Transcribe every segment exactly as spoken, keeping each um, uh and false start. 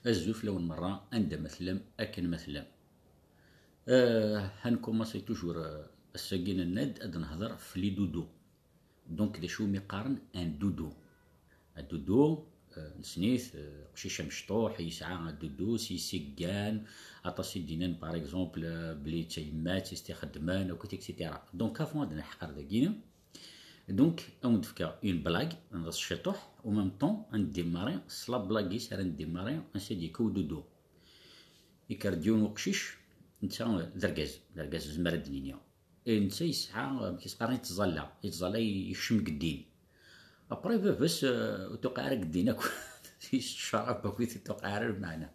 Azul fell-awen merra, anda ma tellam, akken ma tellam. Euh, ad nkumaṣi toujours, euh, ass-agi nenna-d ad nehder f les doudous. Donc, d acu umi qqaren un doudou? Un doudou, euh, nessen-it, euh, aqcic amecṭuḥ yesɛa adudu s yiseggan, aṭas i d-yennan, par exemple, euh, belli d tayemmat i s-t-ixeddmen, akkit, et cetera. Donc, avant ad nḥeq ar dagi, donc, ad wen-d-fkeɣ une blague, neɣ s ciṭuḥ, en même temps, ad ndémarrer s la blague-is ara ndémarrer ansa d-yekka ududu. Yekker-d yiwen uqcic, netta d argaz, d argaz nezmer ad d-nini. Eh, netta yesɛa, amek i s-qqaren, yettẓalla, yettẓalla yekcem deg ddin. Après, baba-s, euh, ur tuqiɛ ara deg ddin akk, yesɛa ccrab akkit ur tuqiɛ ara lmeɛna.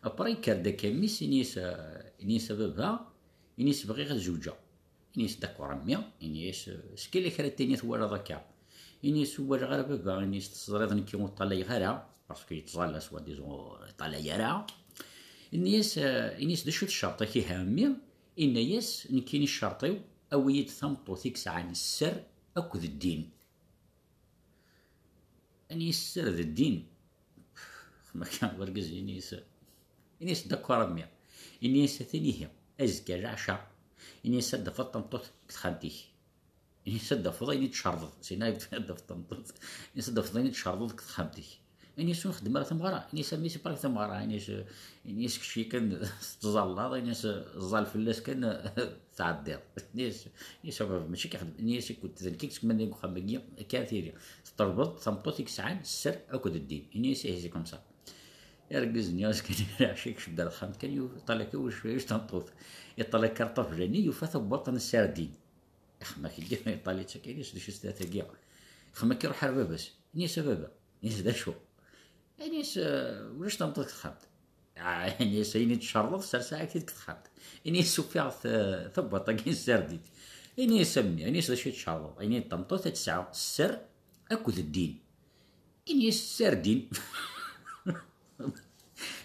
Après, yekker-d akka mmi-s, ini-as, euh, ini-as a baba, ini-as bɣiɣ ad zewǧeɣ. Ini-as d'accord a mmi, ini-as, euh, est-ce que yella kra n wayen i twalaḍ akka? Ini-as ur walaɣ ara baba, ini-as teẓriḍ nekki ur ṭṭalayeɣ ara, parce que yettẓalla soi-disant ur iṭṭalay ara. Ini-as, euh, ini-as d acu-t ccerṭ-ik ihi a mmi? Ini-as nekkini ccerṭ-iw, awi-yi-d tameṭṭut i yesɛan sser akked ddin. Ini-as sser d ddin. Xma kan wergaz ini-as, ini-as d'accord a mmi. Ini-as atan ihi, azekka leɛca. Ini-as ad d-tafeḍ tameṭṭut deg texxamt-ik. Ini-as ad d-tafeḍ ayen i d-tcerḍeḍ. Sina ad d-tafeḍ tameṭṭut. Ini-as ad d-tafeḍ ayen i d-tcerḍeḍ deg texxamt-ik. Ini-as ur nxeddem ara tameɣra. Ini-as a mmi c'est pas tameɣra. Ini-as, ini-as kečč kan tettẓallaḍ. Ini-as ẓẓal fell-as kan tɛeddiḍ. Ini-as, ini-as a baba mačči k-ixeddem. Ini-as écoute, d nekk i yessekmanen deg uxxam-agi, akka ara tili. Teṭlbeḍ tameṭṭut i yesɛan sser akked ddin. Ini-as ihi c'est comme ça. Argaz-nni azekka-nni leɛca yekcem-d ar texxamt kan, yufa ṭṭalaka ulac tameṭṭut. Iṭṭalaka ar ṭṭabla-nni, yufa tawwurt n ssardin. Ixma-k iṭṭal-itt akka, ini-as d acu-tt tagi? Ixma-k iruḥ ar baba-s. Ini-as a baba. Ini-as d acu? Ini-as, eh, ulac tameṭṭut deg texxamt. Ah, ini-as ayen i d-tcerḍeḍ, sers-ak-t-id deg texxamt. Ini-as ufiɣ t-, tawwurt-agi n ssardin. Ini-as a mmi, ini-as d acu i d-tcerḍeḍ? Ini-as tameṭṭut ad tesɛu sser akked ddin. Ini-as sardin.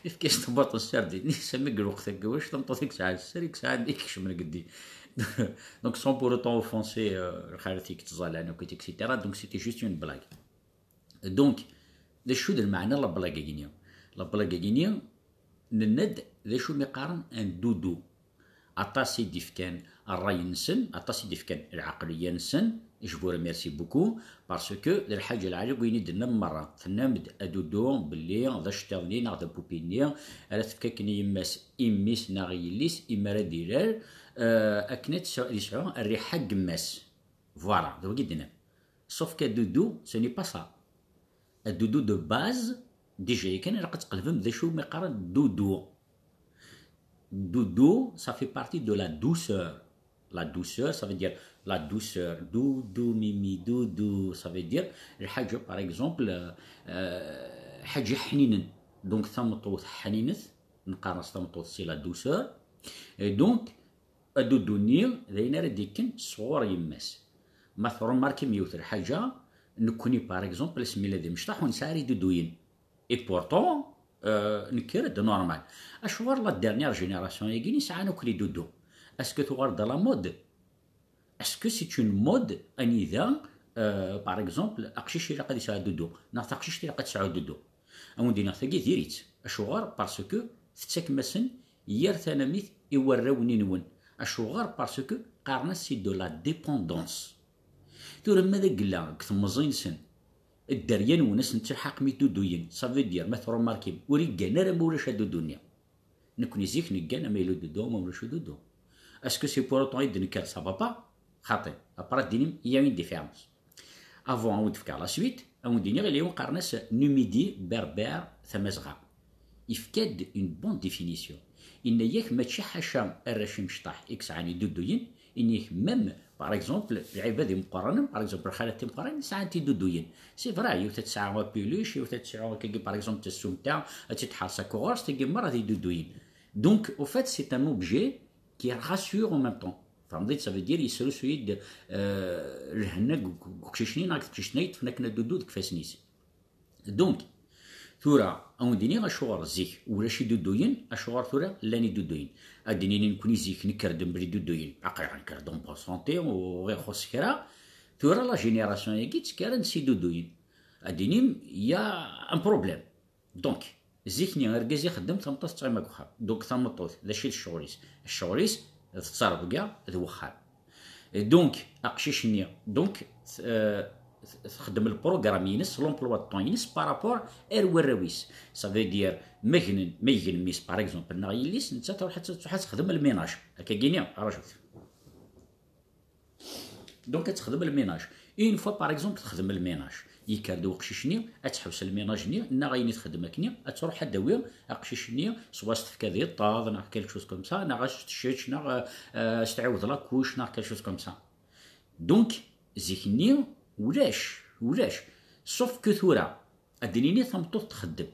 Yefka-as tabwaṭ n sardin. Ini-as a mmi deg lweqt-agi ulac tameṭṭut i yesɛan sser, i yesɛan, i yekecmen deg ddin. Donc, sans pour autant offenser, euh, lxalat i yettẓallan akkit, et cetera. Donc, c'était juste une blague. Donc, d acu d lmeɛna n la blague-agi-nni? La blague-agi-nni, nenna-d d acu mi qqaren un doudou. Aṭas i d-ifkan ṛṛay-nsen, aṭas i d-ifkan lɛeqliya-nsen. Je vous remercie beaucoup, parce que d lḥaǧa lɛali deg wayen i d-tennam merra. Tennam-d adudu belli d aceṭṭiḍ-nni neɣ d apupi-nni ara tefk akken i yemma-s, i mmi-s neɣ i yelli-s, imi ara d-ilal, euh, akken ad tesɛu, ad yesɛu rriḥa n yemma-s. Voilà, d wagi i d-tennam. Sauf que adudu, ce n'est pas ça. Adudu de base, déjà yakan ilaq ad tqelbem d acu mi qqaren doudou. Doudou, ça fait partie de la douceur. La douceur, ça veut dire la douceur. Doudou, mimi, doudou, ça veut dire lḥaǧa, par exemple, euh, ḥaǧa ḥninen. Donc, tameṭṭut ḥninet, neqqar-as tameṭṭut, c'est la douceur. Et donc, adudu-nni d ayen ara d-ikken sɣur yemma-s. Ma tṛumarkim yiwet lḥaǧa, nekkni, par exemple, asmi la d imecṭaḥ, ur nesɛi ara iduduyen. Et pourtant, euh, nekker-d normal. Acuɣer la dernière génération-agi i sɛan akk les doudous? Est-ce que tuɣal-d à la mode? Est-ce que c'est une mode anida, euh, par exemple, aqcic ilaq ad yesɛu adudu, neɣ taqcict ilaq ad tesɛu adudu? Ad wen-d-iniɣ tagi diri-tt. Acuɣer? Parce que tettakem-asen yir tanamit i warraw-nni-nwen. Acuɣer? Parce que qqaren-as c'est de la dépendance. Tura ma d agella deg temẓi-nsen, dderya-nwen ad sen-telḥaqem iduduyen, ça veut dire, ma tṛumarkim, ur iggan ara ma ulac adudu-nni. Nekkni zik neggan ama yella ududu ama ulac ududu. Est-ce que c'est pour autant i d-nekker ça va pas? Xaṭi, après ad d-tinim il y a une différence. Avant ad wen-d-fkeɣ la suite, ad wen-d-iniɣ yella yiwen qqaren-as Numidi Berbère Tamazɣa. Yefka-d une bonne définition. Yenna-yak mačči ḥaca arrac imecṭaḥ i yesɛan iduduyen, yenna-yak même, par exemple, lɛibad imeqqranen, par exemple, lxalat timeqqranin sɛant iduduyen. C'est vrai, yiwet ad tesɛu apiluc, yiwet ad tesɛu akkagi, par exemple, tasumta, ad tt-id-tḥerṣ akk ɣur-s, tagi merra d iduduyen. Donc, au fait, c'est un objet qui rassure en même temps. Tfehmeḍ-it? Ça veut dire yesrusu-yi-d, euh, lhenna deg, deg uqcic-nni neɣ deg teqcict-nni ay yeṭṭfen akken adudu deg ifassen-is. Donc, tura, ad wen-d-iniɣ acuɣer zik ulac iduduyen, acuɣer tura llan iduduyen. Ad d-nini nekkni zik nekker-d mebla iduduyen, aql-aɣ nekker-d en bonne santé, ur ɣ-ixuṣṣ kra. Tura la génération-agi ttekkaren s iduduyen. Ad d-inim, il y a un problème. Donc, Zik-nni argaz ixeddem, tameṭṭut tettɣima deg uxxam. Donc tameṭṭut, d acu i d ccɣel-is? Ccɣel-is d ttrebga d wexxam. Donc aqcic-nni, donc euh, texdem le programme-ines, l'emploi de temps-ines par rapport ar warraw-is. Ça veut dire, ma gnen, ma igen mmi-s, par exemple, neɣ yelli-s, nettat truḥ ad, truḥ ad texdem le ménage. Akka-gini, rajut. Donc ad texdem le ménage. Une fois, par exemple, texdem le ménage, yekker-d uqcic-nni, ad teḥbes le ménage-nni, neɣ ayen i texdem akkenni, ad truḥ ad d-tawi aqcic-nni, soit ad s-tefk ad yeṭṭeḍ, neɣ quelque chose comme ça, neɣ ad s-teččeč, neɣ euh, euh, ad s-tɛiwed la couche, neɣ quelque chose comme ça. Donc zik-nni ulac, ulac. Sauf que tura, ad d-nini tameṭṭut txeddem.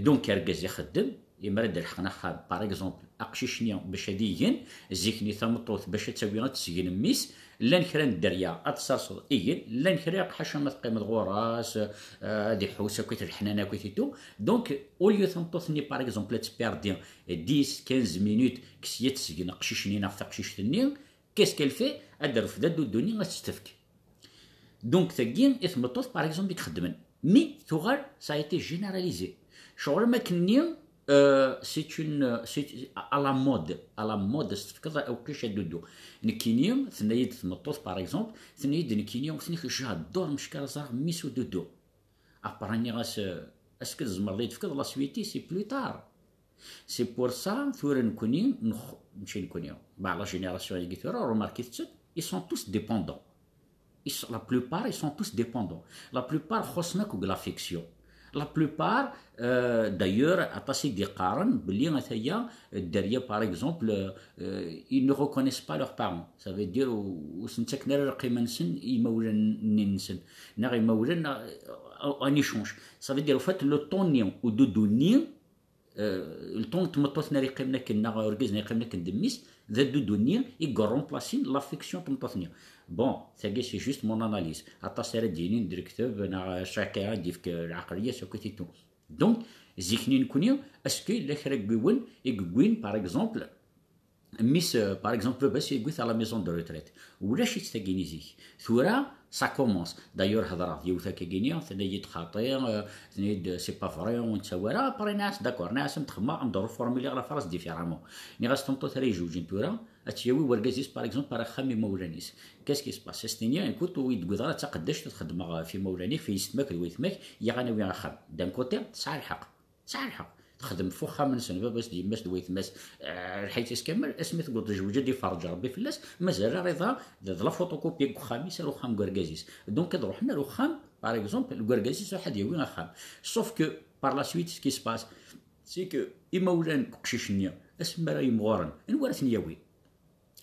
Donc argaz ixeddem, imi ara d-ilḥeqen axxam, par exemple, aqcic-nni bac ad igen, zik-nni tameṭṭut bac ad tawi ad tesgen mmi-s, llan kra n dderya ad tesserseḍ, igen, llan kra ḥaca ma teqqimeḍ ɣur-s, euh, ad iḥuss akkit leḥnana akkit et tout. Donc au lieu tameṭṭut-nni, par exemple, ad tperdi dix, quinze minutes, kkes ad tesgen aqcic-nni neɣ taqcict-nni, qu'est-ce qu'elle fait? Ad d-terfed adduddu-nni ad s-tt-tefk. Donc tagi i tmeṭṭut, par exemple, i ixeddmen. Mais tuɣal, ça a été généralisé. Ccɣel am akken-nni, euh, c'est une, c'est à la mode, à la mode, ad s-tefkeḍ uqcic adduddu. Nekkini, tenna-yi-d tmeṭṭut, par exemple, tenna-yi-d nekkini, tenna-k, j'adore, mecka ẓreɣ mmi-s udduddu. Après nniɣ-as, euh, est-ce que tzemreḍ ad yi-d-tefkeḍ la suite-is plus tard? C'est pour ça, tura nekkni, nx-, mačči nekkni, bah, la génération-agi tura, remarquez-tt, ils sont tous dépendants. Ils sont, la plupart, ils sont tous dépendants. La plupart xuṣṣen akk deg l'affection. La plupart, euh, d'ailleurs, aṭas i d-iqqaren belli ataya dderya, par exemple, euh, euh, ils ne reconnaissent pas leurs parents. Ça veut dire, ur, ur sen-ttaken ara lqima-nsen i imawlan-nsen, neɣ imawlan, euh, en échange. Ça veut dire, en fait, le temps-nni, udduddu-nni, euh, le temps n tmeṭṭut-nni ara yeqqimen akken, neɣ urgaz-nni ara yeqqimen akken d mmi-s, d adduddu-nni i yeremplasin l'affection n tmeṭṭut-nni. Bon, tagi c'est juste mon analyse. Aṭas ara d-yinin d lekdeb, neɣ ccayṭan ara d-yefk lɛeqliya-s akkit et tout. Donc, zik-nni nekkni, est-ce que yella kra n yiwen i yewwin, par exemple, mmi-s, euh, par exemple, baba-s yewwi-t à la maison de retraite. Ulac-itt tagini zik. Tura, ça commence. D'ailleurs, hedreɣ d yiwet akkagini, tenna-yi-d xaṭi, euh, tenna-yi-d, c'est pas vrai, ur nettawi ara. Après, nniɣ-as, d'accord, nniɣ-as, am txemma, am d reformuliɣ la phrase différemment. Nniɣ-as, tameṭṭut ara izewǧen tura, ad tt-yawi wergaz-is, par exemple, ar axxam imawlan-is. Qu'est-ce qui se passe? Ad s-tini, écoute, ur yi-d-tewwiḍ ara, d taqeddact ad xedmeɣ ɣef imawlan-ik, ɣef yessetma-k d wayetma-k, yaɣ ad nawi axxam. D'un côté, tesɛa lḥeqq. Tesɛa lḥeqq. Texdem f uxxam-nsen, baba-s d yemma-s d wayetma-s, eh, lḥayat-is kamel, asmi tewweḍ tejweǧ ad iferreǧ Rebbi fell-as, mazal ara iḍa d, d la photocopie deg uxxam-is ar uxxam n urgaz-is. Donc ad ruḥen ar uxxam, par exemple, n urgaz-is, ruḥ ad yawi axxam. Sauf que, par la suite, ce qui se passe, c'est que imawlan n uqcic-nni, asmi ara yimɣuren, anwa ara ten-yawi?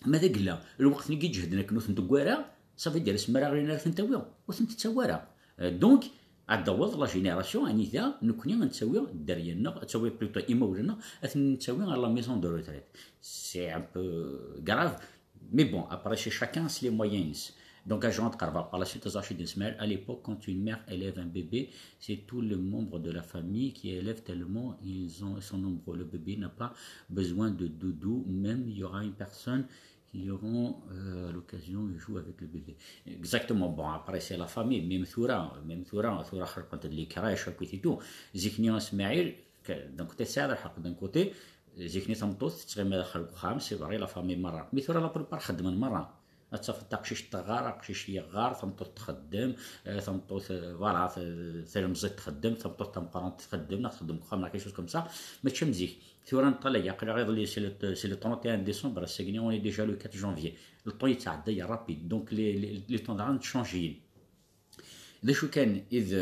Ma d agella, lweqt-nni i iǧehden akken ur ten-tewwi ara, ça veut dire asmi ara ɣlin ara ten-tawi, ur ten-tettawi ara. Euh, donc, ad d-taweḍ la génération anida nekkni ad nettawi dderya-nneɣ, ad tawi plutôt imawlan-nneɣ, ad ten-nettawi à la maison de retraite. C'est un peu grave, mais bon, après, c'est chacun ses moyens. Donc, agent de Carval, par la suite, Rachid Ismaël, à l'époque, quand une mère élève un bébé, c'est tout le membre de la famille qui élève tellement ils ont, ils sont nombreux. Le bébé n'a pas besoin de doudou, même il y aura une personne qui auront euh, l'occasion de jouer avec le bébé. Exactement. Bon, après, c'est la famille. Même tura, même tura, tura xerqent les crèches, et tout. Zik-nni Ismaël, d'un côté, c'est le haq, d'un côté, zik-nni tameṭṭut tettɣimi daxel uxxam, c'est vrai, la famille merra. Mais tura, la plupart xeddmen merra. Ad tafeḍ taqcict teɣɣar, aqcic yeɣɣar, tameṭṭut txeddem, eh, tameṭṭut, eh, voilà, t-, tilemẓit txeddem, tameṭṭut tameqqrant txeddem, neɣ txeddem deg uxxam, neɣ quelque chose comme ça. Mačči am zik. Tura neṭṭalay, aql-aɣ iḍelli, c'est le, c'est le trente et un décembre, ass-agi on est déjà le quatre janvier. Le temps yettɛedday rapide, donc les, les, les temps daɣen ttcanjiyen. D acu kan i d,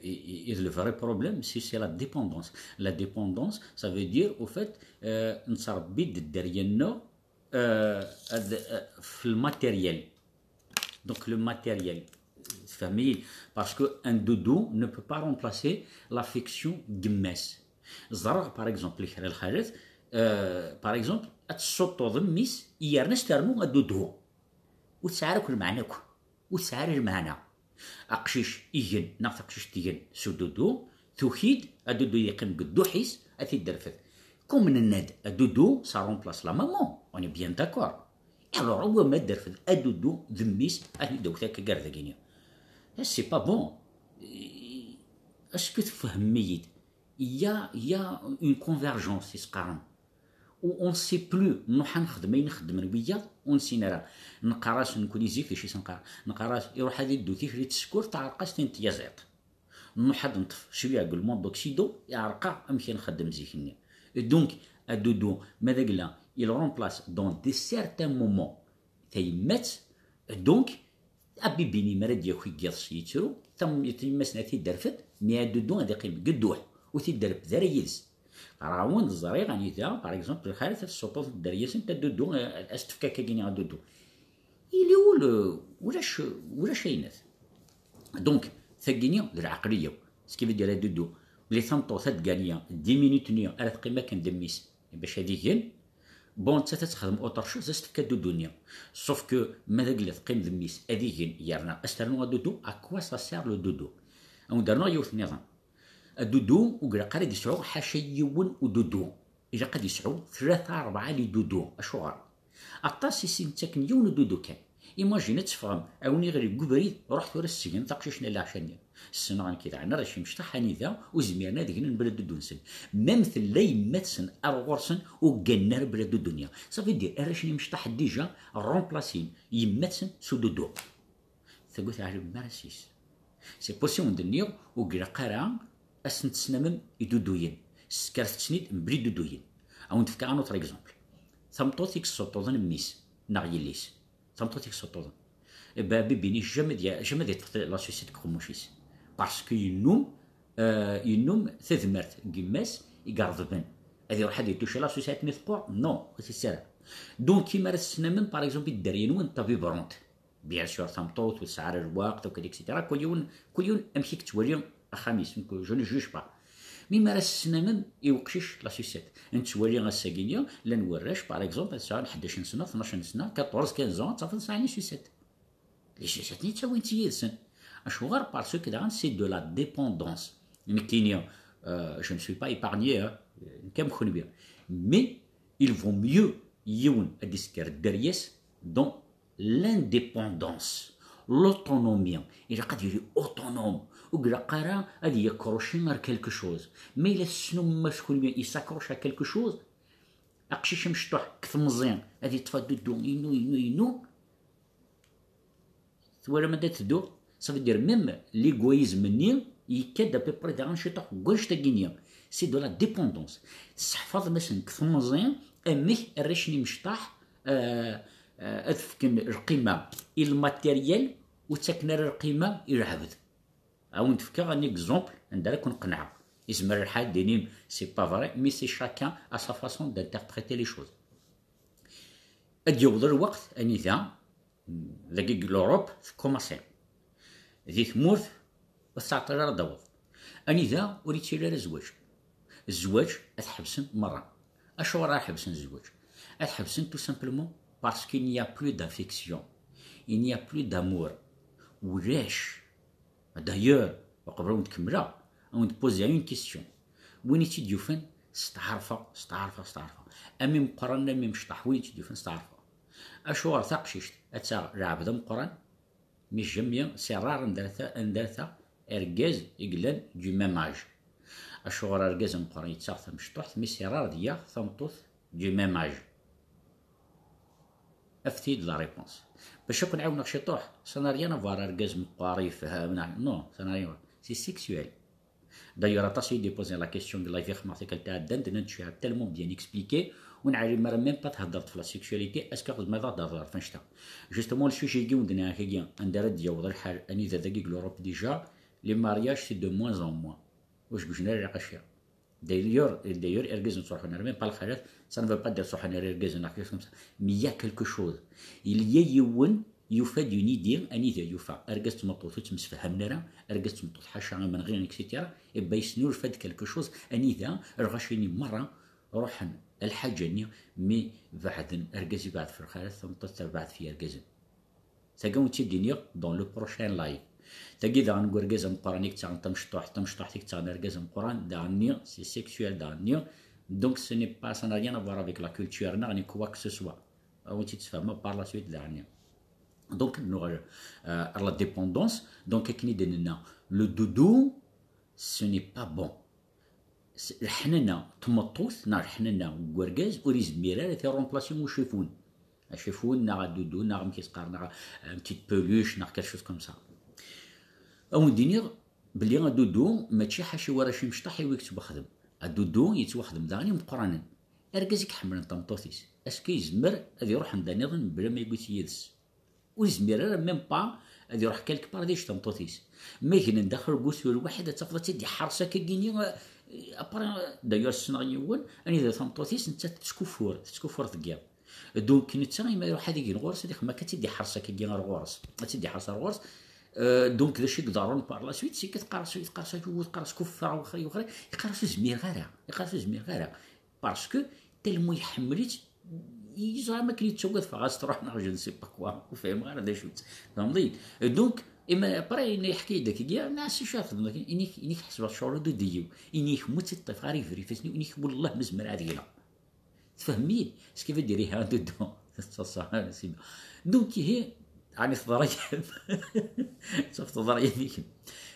i, i, i d le vrai problème, c'est, c'est la dépendance. La dépendance, ça veut dire, au fait, euh, nettrebbi-d dderya-nneɣ, euh, ad, euh, f le matériel. Donc le matériel, tfehmem-iyi, parce que un doudou ne peut pas remplacer l'affection n yemma-s. Ẓriɣ, par exemple, kra n lxalat, euh, par exemple, ad tessuṭṭuḍ mmi-s, yerna s ternu adduddu. Ur tesɛi ara akk lmeɛna akk. Ur tesɛi ara lmeɛna. Aqcic igen, neɣ taqcict tgen s udduddu, tuki-d, adduddu yeqqim deg dduḥ-is, ad t-id-terfed. Comme nenna-d, adduddu, ça remplace la maman. On est bien d'accord. Et alors, awa ma ad d-terfed adduddu d mmi-s, ad t-id-tawet akka gar dagini. C'est pas bon. Est-ce que tfehmem-iyi-d? il y a, il y a une convergence, i s-qqaren. On ne sait plus, nruḥ ad nexdem ayen xeddmen wiyaḍ, ur nessin ara. Neqqar-as nekkni zik, d acu i s-neqqar? Neqqar-as iruḥ ad iddu tikli n tsekkurt, teɛreq-as tin n tyaziḍt. Nruḥ ad neṭṭef cwiya deg le monde occident, iɛreq-aɣ amek i nxeddem zik-nni. Et donc, Adudu, ma d agla, il remplace dans des certains moments tayemmat, donc, Abibini mi ara d-yaki deg yiḍes yettru, tam-, tayemmat-nni ad t-id-terfed, mi Adudu ad iqqim deg dduḥ, ur t-id-terfed ara yid-s. Qqareɣ-awen-d, ẓriɣ anida, par exemple, lxalat ad tessuṭṭuḍ dderya-sent, Adudu, eh, ad s-tefk akka-gini Adudu. Il est où le, ulac, ulac ayennat. Donc, tagini d lɛeqliya. Ce qui veut dire, Adudu, belli tameṭṭut ad d-gagner dix minutes-nni ara teqqim akken d mmi-s bac ad igen, bon, nettat ad texdem autre chose, ad s-tefk Adudu-nni. Sauf que ma d agla teqqim d mmi-s, ad igen, yerna ad s-ternu Adudu, à quoi ça sert le doudou? Ad wen-d-rnuɣ yiwet nniḍen. Adudu ur ilaq ara ad yesɛu ḥaca yiwen ududu. Ilaq ad yesɛu tlata, rebɛa les doudous. Acuɣer? Aṭas i s-yettaken yiwen ududu kan. Imagine ad teffɣem, a wen-iɣli deg ubrid, ruḥ tura sgen taqcict n leɛca-nni. Ssneɣ nekk daɣen arrac imecṭaḥ anida ur zmiren ad gnen bla dudu-nsen. Même tella yemma-tsen ar ɣur-sen ur gganen ara bla dudu-nni. Ça veut dire arrac-nni imecṭaḥ déjà remplacin yemma-tsen s ududu. Tagut ɛlim mara sis. C'est possible d-nniɣ ur ilaq ara ad sen-tesnamem iduduyen. Ssekret-ten-id mebla iduduyen. A wen-d-fkeɣ un autre exemple. Tameṭṭut i yessuṭṭuḍen mmi-s neɣ yelli-s. Tameṭṭut i yessuṭṭuḍen. Eh ben, Bibini jamais d-, jamais d-yeṭṭef la sucette deg uqemmuc-is. Parce que yennum, euh, yennum tadmert n yemma-s i iɣeḍben. Ad iruḥ ad yettucci la sucette mi teqqur? Non, ur t-yettara. Donc, imi ara tesnamem, par exemple, i dderya-nwen d tabiberont. Bien sûr, tameṭṭut ur tesɛi ara lweqt, akk, et cetera. Kul yiwen, kul yiwen amek i yettwali axxam-is, je ne juge pas. Mi mi ara tesnamem i uqcic la sucette, nettwali ass-agi-nni, llan warrac, par exemple, ad sɛun ḥdac n sna, tnac n sna, quatorze, quinze ans, ad tafeḍ sɛan les sucettes. Les sucettes-nni ttawin-tt yid-sen. Acuɣer? Parce que daɣen c'est de la dépendance. Nekkini, euh, je ne suis pas épargné, hein, nekk am kenwi. Mais il vaut mieux yiwen ad isker dderya-s dans l'indépendance, l'autonomie. Ilaq ad yili autonome. Ur ilaq ara ad yaccrochi ar quelque chose. Ma yella tessnum ma kenwi il s'accroche à quelque chose, aqcic amecṭuḥ deg temẓi ad yeṭṭef adudu, inu, inu, inu. Twalam anda tedduɣ? Ça veut dire même l'égoïsme-nni yekka-d à peu près daɣen ciṭuḥ deg wannect-agi-nni. C'est de la dépendance. Tesseḥfaḍem-asen deg temẓi amek arrac-nni imecṭaḥ, euh, euh, ad fken lqima i lmatéryel, ur ttaken ara lqima i lɛebd. A wen-d-fkeɣ un exemple anda ara ken-qenɛeɣ. Yezmer lḥal d-inim c'est pas vrai, mais c'est chacun à sa façon d'interpréter les choses. Ad d-yaweḍ lweqt anida, dagi deg l'Europe, tkumaṣi. Di tmurt, ur tettɛeṭṭil ara ad d-taweḍ. Anida ur yettili ara zzwaǧ. Zzwaǧ ad t-ḥebsen merra. Acuɣer ara ḥebsen zzwaǧ? Ad t-ḥebsen tout simplement parce qu'il n'y a plus d'affection. Il n'y a plus d'amour. Ulac. D'ailleurs, uqbel ad wen-d-kemmleɣ, ad wen-d-poser une question. Win i tt-id-yufan, steɛrfeɣ, steɛrfeɣ, steɛrfeɣ. Am imeqqranen, am imecṭaḥ, win i tt-id-yufan, steɛrfeɣ. Acuɣer taqcict ad taɣ lɛebd ameqqran, mi jamais c'est rare anda ara ta-, anda ara taɣ argaz i yellan du même âge? Acuɣer argaz ameqqran yettaɣ tamecṭuḥt, mi c'est rare ad yaɣ tameṭṭut du même âge? Afet-iyi-d la réponse. Bac ad ken-ɛiwneɣ ciṭuḥ, ça n'a rien à voir, argaz meqqar, yefhem, neɣ, non, ça n'a rien à voir. C'est sexuel. D'ailleurs, aṭas i yi-d-ipozen la question deg live i xedmeɣ tikkelt iɛeddan, d-nnan-d cwiya tellement bien expliqué, ur nɛellem ara même pas theddreḍ f la sexualité, est-ce que tzemreḍ ad d-tehḍreḍ f annect-a? Justement, le sujet-agi wen-d-nniɣ akka-agi, anda ara d-yaweḍ lḥal, anida dagi deg l'Europe déjà, les mariages c'est de moins en moins. Ur sgujjen ara lqaci. D'ailleurs, d'ailleurs, irgazen ttruḥun ar même pas lxalat, ça ne veut pas dire ttruḥun ar irgazen neɣ quelque chose comme ça. Mais il y a quelque chose. Il y a yiwen yufa-d une idée, anida yufa argaz d tmeṭṭut ur ttemsefhamen ara, argaz d tmeṭṭut ḥaca amenɣi, et cetera. Et ben, yesnulfa-d quelque chose, anida lɣaci-nni merra ruḥen lḥaǧa-nni, mi beɛden, argaz ibeɛd f lxalat, tameṭṭut tebɛed f yirgazen. Tagi wen-tt-id-iniɣ dans le prochain live. Tagi daɣen n urgaz ameqqran i yettaɣen tamecṭuḥt, tamecṭuḥt i yettaɣen argaz ameqqran, daɣen-nni, c'est sexuel daɣen-nni. Donc, ce n'est pas, ça n'a rien à voir avec la culture, neɣ ni quoi que ce soit. Ad wen-tt-id-sfehmeɣ par la suite daɣen-nni. Donc, nuɣal, euh, ar la dépendance. Donc, akken i d-nenna, le doudou, ce n'est pas bon. Leḥnana n tmeṭṭut neɣ leḥnana n urgaz ur izmir ara ad t-irremplasi ucifun. Acifun neɣ adudu neɣ amek i s-qqaren, neɣ un petit peluche neɣ quelque chose comme ça. Ad wen-d-iniɣ belli adudu mačči ḥaca warrac imecṭaḥ i wi yettwaxdem. Adudu yettwaxdem daɣen i imeqqranen. Argaz i iḥemmlen tameṭṭut-is, est-ce que yezmer ad iruḥ anda nniḍen mebla ma yewwi-tt yid-s? Ur yezmir ara même pas ad iruḥ quelque part ad yečč tameṭṭut-is. Ma gnen daxel n wusu lwaḥid, ad tafeḍ ad tt-id-iḥers akkagini, euh, après, d'ailleurs, ssneɣ yiwen, anida tameṭṭut-is nettat tettkufur, tettkufur deg yiḍ. Donc, netta, imi iruḥ ad igen ɣur-s, ad ixdem akka, ad tt-id-iḥers akkagi ar ɣur-s. Ad tt-id-iḥers ar ɣur-s. Euh, donc, d acu i iḍerrun par la suite, c'est que teqqar-as, teqqar-as, teqqar-as, kuffer, wexri, wexri, yeqqar-as ur zmireɣ ara, yeqqar-as ur zmireɣ ara. Parce que tellement iḥemmel-itt, yeẓra am akken yettagad ffɣeɣ-as truḥ neɣ je ne sais pas quoi, ur fhimeɣ ara d acu-tt. Tfehmeḍ-iyi? Donc, ima après, yenna yeḥka-yi-d akkagi, nɛas acu ara xedmeɣ, inik, inik ḥesbeɣ ccɣel ur d-idiw, inik mu tt-iṭṭif ɣer iber ifassen-iw, inik wellah ma zemreɣ ad gneɣ. Tfehmem-iyi? Ce qui veut dire, ihi, dedans. Donc, ihi, ɛni teḍra-yam? Sauf teḍra-yam i kemm.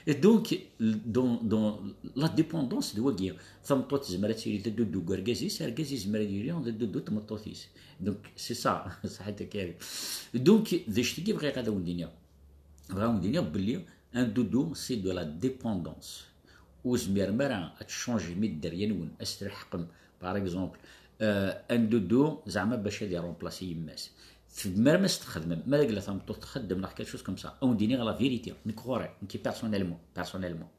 Et donc, dans, dans la dépendance d wagi, tameṭṭut tezmer ad tili d adudu n urgaz-is, argaz yezmer ad yili d adudu n tmeṭṭut-is. Donc, c'est ça, صحيت Karim. Donc, d acu-tagi bɣiɣ ad awen-d-iniɣ. Bɣiɣ ad awen-d-iniɣ belli un doudou, c'est de la dépendance. Ur zmiren ara ad tchanjem i dderya-nwen, ad s-tleḥqem, par exemple, euh, un doudou, zeɛma bac ad irremplasi yemma-s. Tzemrem ad s-txedmem, ma d agla tameṭṭut txeddem neɣ quelque chose comme ça. Ad wen-d-iniɣ la vérité, nekk ɣur-i, nekk personnellement, personnellement.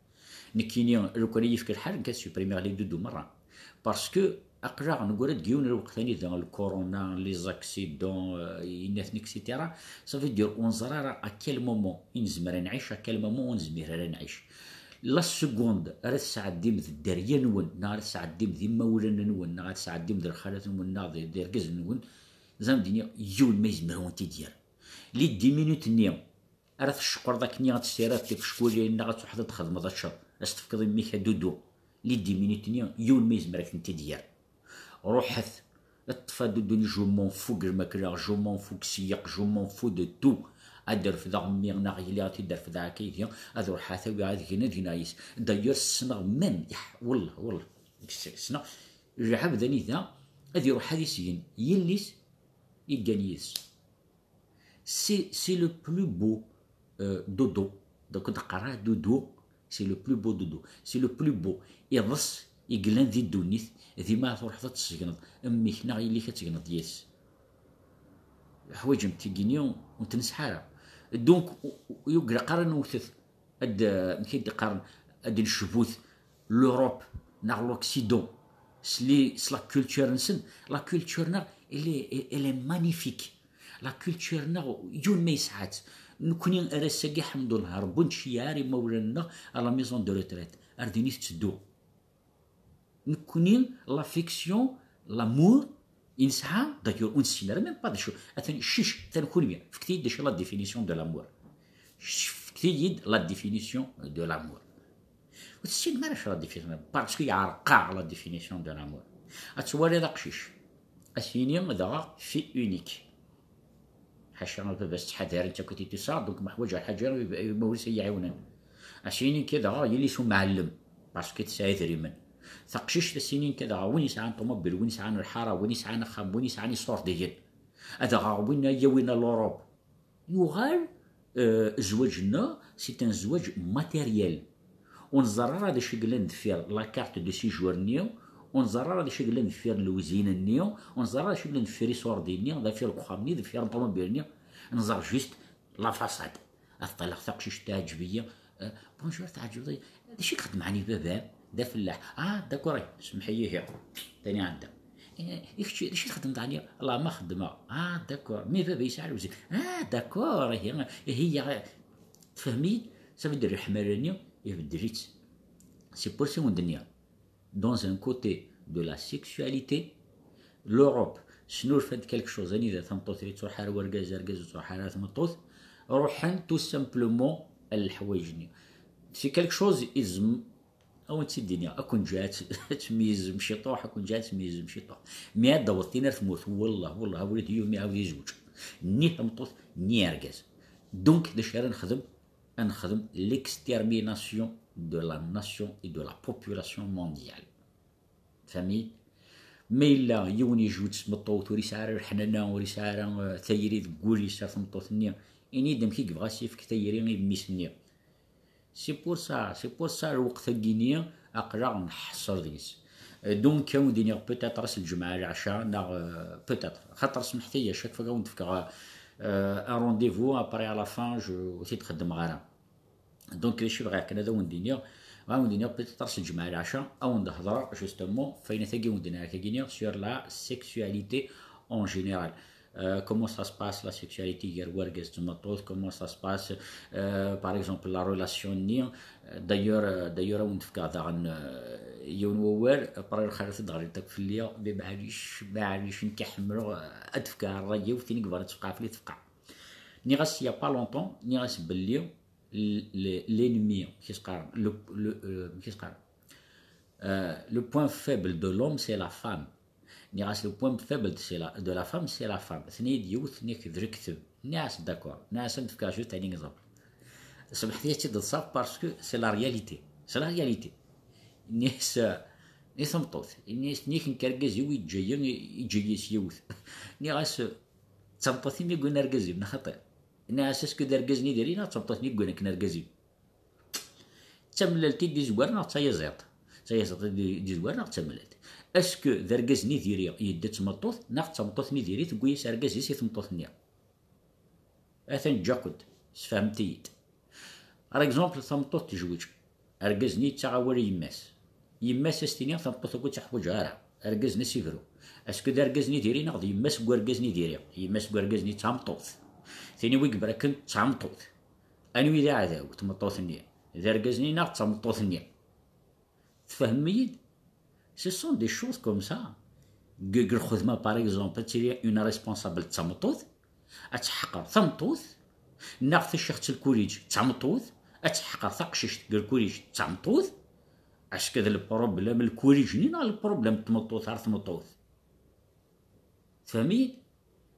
Nekkini, lukan i yefk lḥal, nekk ad supprimiɣ les doudous merra. Parce que aql-aɣ negra deg yiwen lweqt anida le corona, les accidents, euh, inatni, et cetera. Ça veut dire, ur neẓri ara à quel moment i nezmer ad nɛic, à quel moment ur nezmir ara ad nɛic. La seconde ara tesɛeddim d dderya-nwen, neɣ ara tesɛeddim d imawlan-nwen, neɣ ara tesɛeddim d lxalat-nwen, neɣ d, d irgazen-nwen, ẓer d-iniɣ, yiwen ma yezmer ad wen-t-id-yerr. Les dix minutes-nni ara tceqqreḍ akken ad tessirad tifeckulin neɣ ad truḥeḍ ad txedmeḍ aččer, ad s-tefkeḍ i mmi-k adudu. Les dix minutes-nni, yiwen ma yezmer ad k-tent-id-yerr. Ruḥet, ṭṭef adudu-nni, je m'en fous n lmakla, je m'en fous n sseyyeq, je m'en fous de tout. Ad d-refdeɣ mmi neɣ yelli, ad t-id-refdeɣ akka ihi, ad ruḥeɣ ad t-awiɣ ad gneɣ, ad gneɣ yis. D'ailleurs, ssneɣ même, iḥ-, wellah, wellah, ssneɣ, lɛebd anida ad iruḥ ad isgen yelli-s, yeggan yid-s. C'est, c'est le plus beau, euh, doudou. Donc, d-qqareɣ doudou, c'est le plus beau doudou. C'est le plus beau. Iḍes i yellan di ddunit, dima truḥeḍ ad tessegneḍ mmi-k neɣ yelli-k ad tegneḍ yid-s. Ḥwaǧemt tigini ur t-nesɛi ara. Donc, u-, u-, ur ilaq ara newwet-it. Ad, amek i d-qqaren, ad necbut l'Europe neɣ l'Occident s li, s la culture-nsen. La culture-nneɣ, elle est, elle est magnifique. La culture-nneɣ, yiwen ma yesɛa-tt. Nekni ar ass-agi, ḥemdullah, Rebbi ur nečči ara imawlan-nneɣ à la maison de retraite. Ar din i tetteddu. Nekni, l'affection, l'amour, i nesɛa, d'ailleurs, ur nessin ara même pas d acu. Atan cic, atan kunwi. Fket-iyi-d d acu la définition de l'amour. Fket-iyi-d la définition de l'amour. Ur tessinem ara acu la définition, parce que yeɛreq-aɣ la définition de l'amour. Ad twaliḍ aqcic, ad s-yini dɣa fille unique. Ḥaca a baba-s ttḥadaren-tt akk i t-id-issaɣ, donc ma ḥwaǧeɣ lḥaǧa, ma ulac ad yi-ɛiwnen. Ad s-yini nekk dɣa yelli-s umɛellem, parce que tesɛa idrimen. Taqcict ad s-yini nekk dɣa win yesɛan ṭumubil, win yesɛan lḥara, win yesɛan axxam, win yesɛan iṣurdiyen. Ad aɣeɣ win ad yawin l'Europe. Yuɣal, euh, zzwaǧ-nneɣ, c'est un zzwaǧ matériel. Ur neẓer ara d acu i yellan deffir la carte de séjour-nni, ur neẓer ara d acu i yellan deffir lewzin-nni, ur neẓer ara d acu i yellan deffir iṣurdi-nni, deffir uxxam-nni, deffir ṭumubil-nni. Neẓer juste la façade. Ad ṭṭaleɣ taqcict teɛǧeb-iyi. Euh, bonjour, teɛǧbeḍ-iyi. D acu i ixeddem ɛni baba-m? D afellaḥ. Ah, d'accord, semmeḥ-iyi ihi. Tani ɛedda. Eh, i kečč, d acu i txeddmeḍ ɛni? Allah ma xeddmeɣ. Ah, d'accord. Mais baba yesɛa lewzin. Ah, d'accord, ihi, ihi, ya-, tfehmem-iyi? Ça veut dire, leḥmala-nni ibeddel-itt. C'est pour ça i wen-d-nniɣ. Dans un côté de la sexualité, l'Europe, snulfan-d quelque chose, anida tameṭṭut ur yettruḥ ara wergaz, argaz ur yettruḥ ara tmeṭṭut, ruḥen tout simplement ar leḥwayeǧ-nni. C'est quelque chose is, a wen-tt-id-iniɣ, ad ken-ǧǧeɣ ad t-, ad tmeyyzem ciṭuḥ, ad ken-ǧǧeɣ ad tmeyyzem ciṭuḥ. Mi ad d-taweḍ tin ar tmurt, wellah, wellah, a wlad yumi ɛawed izweǧ. Ni tameṭṭut, ni argaz. Donc, d acu ara nexdem? Ad nexdem l'extermination de la nation et de la population mondiale. Tfehmem-iyi? Ma yella yiwen yejbed s tmeṭṭut, ur yesɛi ara leḥnana, ur yesɛi ara, eh, tayri deg wul-is ar tmeṭṭut-nni, ini-d amek i yebɣa s-yefk tayri i mmi-s-nni. C'est pour ça, c'est pour ça, lweqt-agi-nni aql-aɣ nḥeṣṣer deg-s. Euh, donc, ad wen-d-iniɣ peut-être ass n lǧemɛa leɛca, neɣ, euh, peut-être, xaṭer smeḥt-iyi, à chaque fois ad wen-d-fkeɣ, euh, un rendez-vous, après à la fin, je, ur t-id-xeddmeɣ ara. Donc, d acu bɣiɣ kan ad awen-d-iniɣ, ad awen-d-iniɣ peut-être ass n lǧemɛa leɛca, ad wen-d-hedreɣ justement f wayen-agi wen-d-nniɣ, sur la sexualité en général. Euh, comment ça se passe la sexualité gar wergaz d tmeṭṭut, comment ça se passe, euh, par exemple, la relation-nni. Euh, d'ailleurs, euh, d'ailleurs, ad wen-d-fkeɣ daɣen, euh, yiwen wawal, après lxir ad d-ɣlint akk fell-i, mais maɛlic, maɛlic, nekk ḥemmleɣ, euh, ad d-fkeɣ ṛṛay-iw, tin i yebɣan ad tefqeɛ fell-i tefqeɛ. Nniɣ-as, il y a pas longtemps, nniɣ-as belli l-, l-, l'ennemi, amek i s-qqaren, le, le, euh, amek i s-qqaren, euh, le point faible de l'homme, c'est la femme. Nniɣ-as, le point faible de, c'est la, de la femme, c'est la femme. Tenna-yi-d yiwet, tenna-k d lekdeb. Nniɣ-as, d'accord. Nniɣ-as, ad d-fkeɣ juste un exemple. Smeḥt-iyi ad tt-id-ḍseɣ parce que c'est la réalité. C'est la réalité. Nniɣ-as, euh, i tmeṭṭut. Nniɣ-as, nniɣ-ak nekk argaz-iw iǧǧa-yi, iǧǧa-yi s yiwet. Nniɣ-as, euh, d tameṭṭut-im i yewwin argaz-im, neɣ xaṭi? Nniɣ-as, est-ce que d argaz-nni i diri neɣ d tameṭṭut-nni i yewwin akken argaz-im? D tamellalt i d-izwaren neɣ d tayaziḍt? D tayaziḍt i d-izwaren neɣ d tamellalt? Est-ce que d argaz-nni i diri yedda d tmeṭṭut, neɣ d tameṭṭut-nni i diri tewwi-yas argaz-is i tmeṭṭut-nni? Atan ǧǧiɣ-kent, sfehmet-iyi-d. Par exemple, tameṭṭut tejweǧ, argaz-nni yettaɣ awal i yemma-s. Yemma-s a s-tini, tameṭṭut-agi ur tt-ḥwaǧeɣ ara, argaz-nni a s-ibru. Est-ce que d argaz-nni i diri neɣ d yemma-s n wergaz-nni i diri? Yemma-s n wergaz-nni d tameṭṭut. Tini, wi yebra akken d tameṭṭut. Anwi d aɛdaw, tmeṭṭut-nni? D argaz-nni neɣ d tameṭṭut-nni? Tfehmem-iyi-d? Ce sont des choses comme ça. Deg, deg lxedma, par exemple, ad tili une responsable d tameṭṭut, ad teḥqer tameṭṭut, neɣ taciɣt n lkuliǧ d tameṭṭut, ad teḥqer taqcict deg lkuliǧ d tameṭṭut. Est-ce que d le problème n lkuliǧ-nni neɣ le problème n tmeṭṭut ar tmeṭṭut? Tfehmem-iyi-d?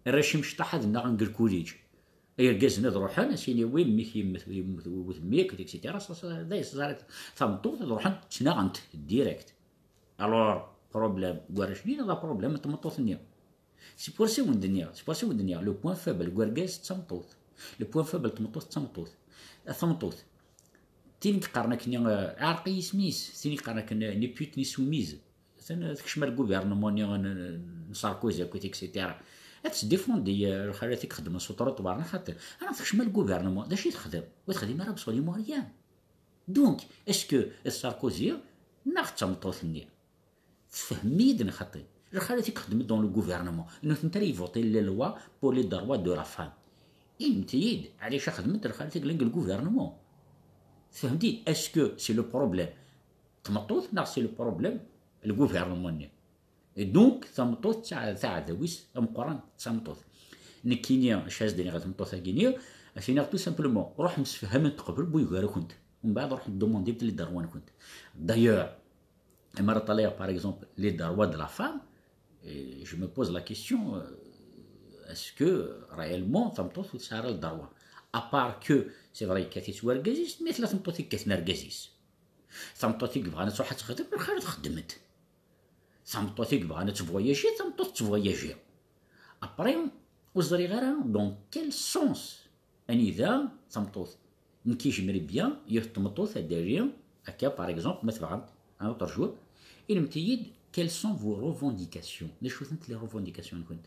Arrac imecṭaḥ ad nnaɣen deg lkuliǧ. Irgazen ad ruḥen, ad s-yini wi mmi-k yemmet, yemmet wemmi-k, et cetera. Ça, ça, d ayen teẓriḍ. Tameṭṭut ad ruḥen ttnaɣent direct. Alors, problème n warrac-nni neɣ d problème n tmeṭṭut-nni? C'est pour ça i wen-d-nniɣ, c'est pour ça i wen-d-nniɣ, le point faible n wergaz d tameṭṭut. Le point faible n tmeṭṭut d tameṭṭut. A tameṭṭut, tin i yeqqaren akken, euh, ɛerq-iyi isem-is, tin i yeqqaren akken, euh, ni pute ni soumise. Atan tekcem ar gouvernement-nni n, n Sarkozy akkit, et cetera. Ad tesdéfendi, euh, lxalat i ixeddmen s uṭruṭwar, neɣ xaṭi. Ara tekcem ar gouvernement, d acu i texdem? Ur texdim ara bṣul i Mouryan. Donc, est-ce que d Sarkozy neɣ d tameṭṭut-nni? Tfehmem-iyi-d neɣ xaṭi? Lxalat i ixeddmen dans le gouvernement, nutenti ara yvotin la loi pour les droits de la femme. Inimt-iyi-d, ɛlac xedment lxalat i yellan deg le gouvernement? Tfehmem-iyi-d, est-ce que c'est le problème tmeṭṭut neɣ c'est le problème le gouvernement-nni? Et donc, tameṭṭut ta-, taɛdaw-is ameqqran d tameṭṭut. Nekkini, acu as-d-iniɣ i tmeṭṭut-agi-nni? As-iniɣ tout simplement, ruḥem sefhamemt qbel bu yugar-akent. Mbeɛd ruḥem demandit les droits-nkent. D'ailleurs, mi ara ṭalayeɣ, par exemple, les droits de la femme, et je me pose la question, euh, est-ce que réellement tameṭṭut ur tesɛi ara le droit? À part que, c'est vrai, yekkat-itt wergaz-is, mais tella tmeṭṭut i yekkaten argaz-is. Tameṭṭut i yebɣan ad truḥ ad texdem, lxir ad xedment. Tameṭṭut i yebɣan ad tebɣuyaji, tameṭṭut tettebɣuyaji. Après, ur ẓriɣ ara dans quel sens, anida tameṭṭut. Nekk j'aimerais bien yiwet tmeṭṭut ad d-tali, akka, par exemple, ma tebɣamt, un autre jour, inimt-iyi-d quelles sont vos revendications. D acu-tent les revendications-nkent?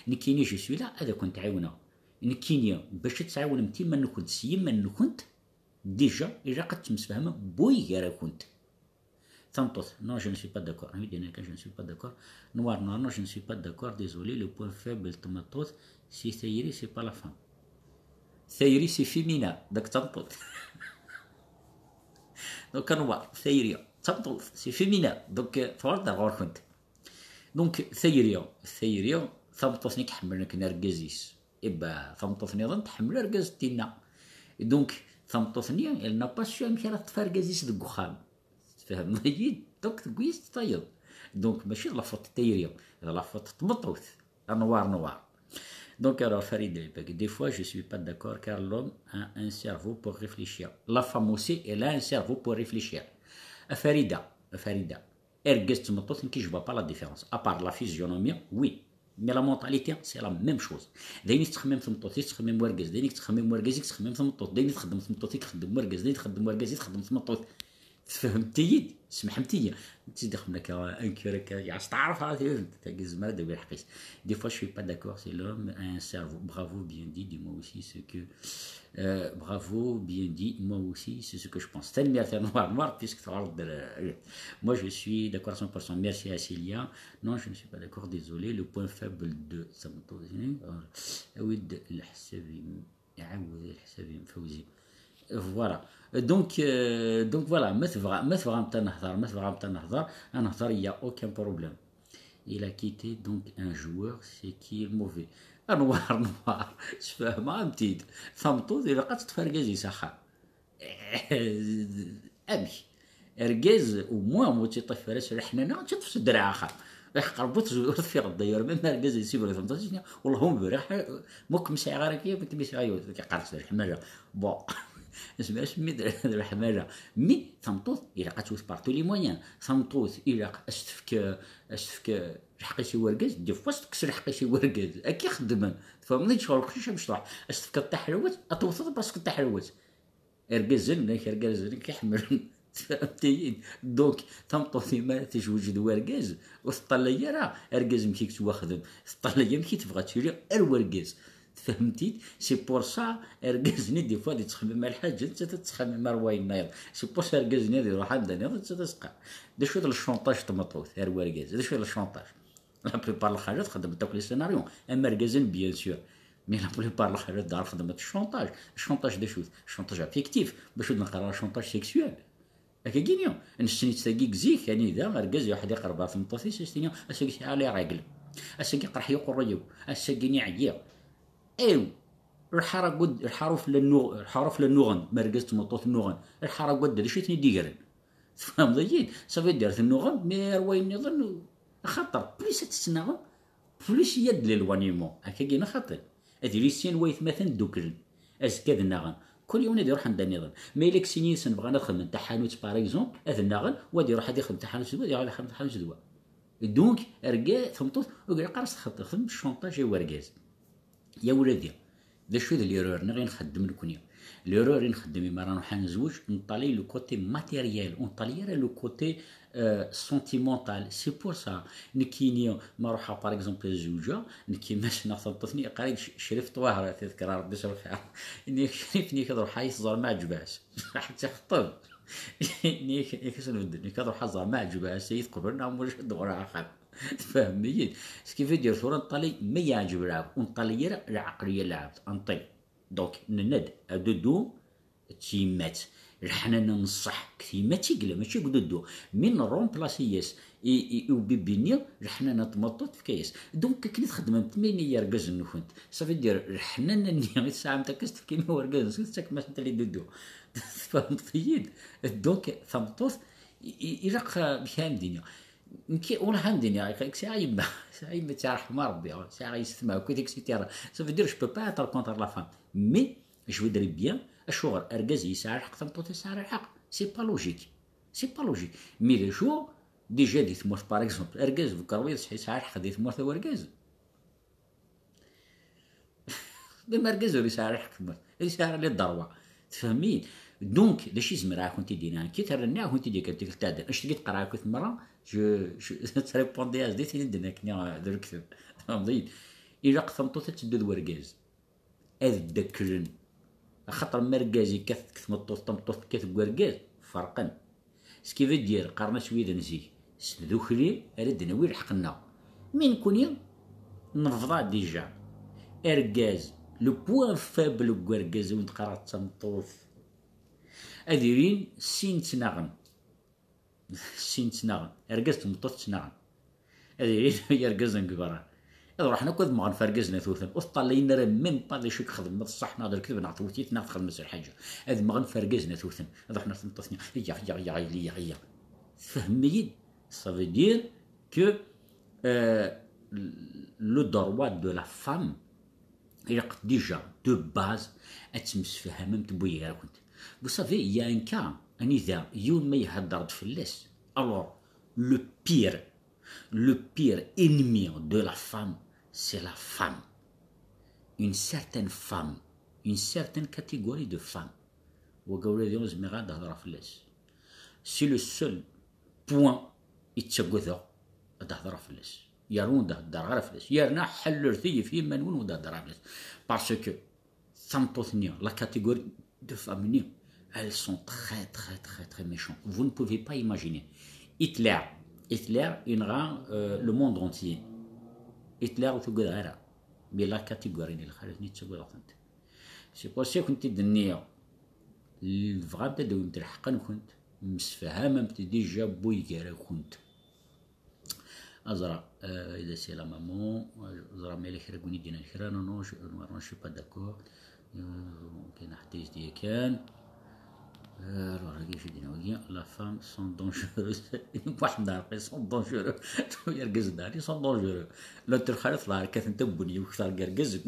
Nekkini, je suis là, ad kent-ɛiwneɣ. Nekkini, bac ad tɛiwnemt iman-nkent s yiman-nkent, déjà, ilaq ad temsefhamem bu gar-akent. Tameṭṭut, non, je ne suis pas d'accord. Anwa i d-yennan kan, je ne suis pas d'accord? Noir, non, non, je ne suis pas d'accord, désolé, le point faible n tmeṭṭut, c'est tayri, c'est pas la femme. Tayri, c'est féminin, donc d tameṭṭut. Donc, Noir, tayri, d tameṭṭut, c'est féminin, donc, euh, tɣelḍeḍ ɣur-kent. Donc, tayri, tayri, tameṭṭut-nni i iḥemmlen akken argaz-is. Iba, tameṭṭut-nniḍen tḥemmel argaz n tinna. Et donc, tameṭṭut-nni, elle n'a pas su amek ara teṭṭef argaz-is deg uxxam. Tfehmeḍ-iyi? Donc, tewwi-yas-d tayeḍ. Donc, mačči d la faute n tayri, d la faute n tmeṭṭut. Noir, noir. Donc, alors, Farida, des fois, je suis pas d'accord, car l'homme a un cerveau pour réfléchir. La femme aussi, elle a un cerveau pour réfléchir. A Farida, a Farida. Argaz d tmeṭṭut, nekk, je vois pas la différence. À part la physionomie, oui. Mais la mentalité, c'est la même chose. D ayen i tettxemmim tmeṭṭut, i tettxemmim wergaz, d ayen i tettxemmim wergaz, i tettxemmim tmeṭṭut, d ayen i txeddem tmeṭṭut, i ixeddem wergaz, d ayen i txeddem wergaz, i txeddem tmeṭṭut. Tfehmemt-iyi-d? Semḥemt-iyi. Ttidixem akka, anker akka, ya, steɛref ara tili tagi, tezmer ad d-tawi lḥeqq-is. Des fois, je suis pas d'accord, c'est l'homme a un cerveau. Bravo, bien dit, dis-moi aussi ce que, euh, bravo, bien dit, moi aussi, c'est ce que je pense. Tanemmirt a Noir Noir, puisque tu as... Moi, je suis d'accord à cent pour cent. Merci à Célia. Non, je ne suis pas d'accord, désolé. Le point faible de... Awi-d leḥsab-im, ɛawed leḥsab-im, Fawzi. Voilà. Donc, euh, donc voilà, ma tebɣa, ma tebɣamt ad nehḍer, ma tebɣamt ad nehḍer, ad nehḍer, il y a aucun problème. Il a quitté donc un joueur, c'est qui le mauvais? Anwar, Anwar, sfehmeɣ-am-t-id. Tameṭṭut ilaq ad teṭṭef argaz-is axxam. Amek? Argaz, au moins, ur tt-iṭṭif ara s leḥnana, ad tt-iṭṭef s ddreɛ axxam. Iḥeqq Rebbi ur tfiɣeḍ d'ailleurs, même argaz yessibru tameṭṭut, yini, "Wellah ur bɣiɣ, ma kem sɛiɣ ara kya, ma kem sɛiɣ yiwet." Iqqar-as d leḥmala. Bon, asmi d leḥmala. Mais tameṭṭut, ilaq ad twet par tous les moyens. Tameṭṭut, ilaq ad s-tefk, ad s-tefk lḥeqq-is i wergaz, des fois ad s-tekkes lḥeqq-is i wergaz. Akka i xeddmen. Tfehmeḍ-iyi-d, ccɣel uqcic amecṭuḥ. Ad s-tefkeḍ taḥlawat, ad tewteḍ parce que taḥlawat. Irgazen, nek irgazen i k-iḥemmlen. Tfehmeḍ-iyi-d? Donc, tameṭṭut-im ara tejweǧ d wergaz, ur teṭṭalay ara argaz amek i yettwaxdem, teṭṭalay amek i tebɣa ad tili ar wergaz. Tfehmeḍ-iyi-d? C'est pour ça, argaz-nni, des fois, ad yettxemmim ar lḥaǧa, nettat ad tettxemmim ar wayen nniḍen. C'est pour ça, argaz-nni ad iruḥ anda nniḍen, nettat ad teqqar. D acu d le chantage n tmeṭṭut ar wergaz? D acu d le chantage? La plupart n lxalat xeddment akk les scénarios, am irgazen, bien sûr. Mais la plupart n lxalat dar xeddment chantage. Chantage d acu-t? Chantage affectif. Bac ur d-neqqar ara chantage sexuel. Akkagi-ni, nessen-itt tagi deg zik, anida argaz iruḥ ad iqerreb ɣer tmeṭṭut-is, ad s-tini, "Ass-agi sɛiɣ les règles. Ass-agi qerḥ-iyi uqerruy-iw. Ass-agi-ni ɛyiɣ." Ew, lḥara gud-, lḥara ufella nnuɣ-, lḥara ufella nnuɣen, ma argaz d tmeṭṭut nnuɣen, lḥara n waddal, d acu i ten-id-igren? Tfehmeḍ-iyi-d? Ça veut dire tennuɣem, mi ar wayen nniḍen, axaṭer plus ad tettnaɣem, plus il y a de l'éloignement. Akkagi neɣ xaṭi? Ad yili sin waytmaten dduklen, azekka ad nnaɣen. Kul yiwen ad iruḥ anda nniḍen. Ma yella deg sin yid-sen bɣan ad xedmen taḥanut, par exemple, ad nnaɣen, wa ad iruḥ ad ixdem taḥanut d wa, ad iruḥ ad ixdem taḥanut d wa. Donc, argaz, tameṭṭut, ur ilaq ara s-txeddem chantage i wergaz. Ya wladi, d acu d l'erreur-nneɣ i nxeddem nekni? L'erreur i nxeddem imi ara nruḥ ad nezweǧ, neṭṭalay le côté matériel, ur neṭṭalay ara le côté, euh, sentimental. C'est pour ça, nekkini, ma ruḥeɣ, par exemple, ad zewǧeɣ, nekki, ma ssneɣ tameṭṭut-nni, iqqar-ak Crif Ṭwahra, tadkra Rebbi s lxir. Ini-ak Crif, ini-ak ad ruḥeɣ ad yi-tẓer ma ɛǧeb-as. Raḥ ad tt-ixeṭṭeb. Ini-ak, ini-ak s lbedden, ini-ak ad ruḥeɣ ad ẓer ma ɛǧeb-as, ad yi-tqebel neɣ ma ulac ad d-uɣaleɣ axxam. Tfehmem-iyi-d? Ce qui veut dire, tura neṭṭalay ma yeɛǧeb lɛebd, ur neṭṭalay ara lɛeqliya n lɛebd. Neṭṭalay. Donc, nenna-d, adudu d tyemmat. Leḥnana n ṣṣeḥ deg tyemmat i yella, mačči deg ududu. Mi nremplasi-yas i, i, i ubibi-nni, leḥnana n tmeṭṭut tefka-yas. Donc, akken i txeddmemt, ma ini yergazen-nkent, ça veut dire, leḥnana-nni i tesɛamt akka, s-tefkim i wergaz-nsen, tettakem-asen-t i dudu. Tfehmeḍ-iyi-d? Donc, tameṭṭut, i, i, ilaq, eh, kra n dini. Nekk, ur ḥam dini, sɛiɣ yemma, sɛiɣ yemma, tt-iṛḥem Ṛebbi, sɛiɣ yessetma, akkit, et cetera. Ça veut dire, je peux pas être contre la femme. Mais, je voudrais bien, acuɣer argaz yesɛa lḥeqq, tameṭṭut yesɛa lḥeqq? C'est pas logique. C'est pas logique. Mais d acu, déjà di tmurt, par exemple, argaz bu kraḍ yesɛa lḥeqq di tmurt a wergaz? Même argaz ur yesɛi ara lḥeqq, ur yesɛi ara les droits. Tfehmem-iyi? Donc, d acu i zemreɣ ad kent-id-iniɣ? Kkit rniɣ ad kent-id-yakan tikkelt iɛeddan. Anect-agi d-qqareɣ akk i tmeṛṛa, je, je, ttrépondez-as-d i tin i d-nnan akkenni, euh, d lekdeb. Tfehmeḍ-iyi-d? Ilaq tameṭṭut ad teddu d wergaz. Ad ddaklen. Axaṭer ma argaz yekkat deg tmeṭṭut, tameṭṭut tekkat deg wergaz, ferqen. Ce qui veut dire, qqaren-as wid n zik, s tdukli ara d-nawi lḥeqq-nneɣ. Mi nekni, nebḍa déjà. Argaz, le point faible n wergaz, i wen-d-qqareɣ d tameṭṭut. Ad ilin sin ttnaɣen. Sin ttnaɣen. Argaz d tmeṭṭut ttnaɣen. Ad ilin yergazen deg beṛṛa. Ad ruḥen akk ad mɣen f argaz n at-uten. Ur teṭṭalayen ara même pas d acu i ixdem, ma d ṣṣeḥ neɣ d lekdeb neɣ tewwet-it neɣ txedm-as lḥaǧa. Ad mɣen f argaz n at-uten. Ad ruḥen ar tmeṭṭut-nni, iyya, iyya, iyya, iyya, iyya. Tfehmem-iyi-d? Ça veut dire que, euh, le droit de la femme, ilaq déjà, de base, ad temsefhamemt n wigi gar-akent. Vous savez, il y a un cas, anida yiwen ma ihedder-d fell-as, alors, Le pire, le pire ennemi de la femme, c'est la femme. Une certaine femme, une certaine catégorie de femmes. Wagi ur zmireɣ ad d-hedreɣ fell-as. C'est le seul point i ttaggadeɣ ad d-hedreɣ fell-as. Yerna ur d-hedreɣ ara fell-as. Yerna ḥelllet-iyi ɣef yiman-nwen ur d-hedreɣ fell-as. Parce que tameṭṭut-nni, la catégorie de femmes-nni, elles sont très, très, très, très méchantes. Vous ne pouvez pas imaginer. Hitler, Hitler yenɣa, euh, le monde entier. Hitler ur t-ugadeɣ ara. Mais la catégorie n lxalat-nni ttagadeɣ-tent. C'est pour ça i kent-id-nniɣ. Tebɣamt ad d-tawimt lḥeqq-nkent, msefhamemt déjà buygara-kent. Aẓra, euh, il est la maman, aẓra ma yella kra n win i d-yennan kra, non, non, je, non, non, je suis pas d'accord. Euh, كاين حتى يزدي كان. Euh, alors, هذه شي دينا وهي la femme sont dangereuses. واحد النهار sont dangereux. يرقز النهار sont dangereux. لا ترخى في العركة انت بني وكثر قرقز.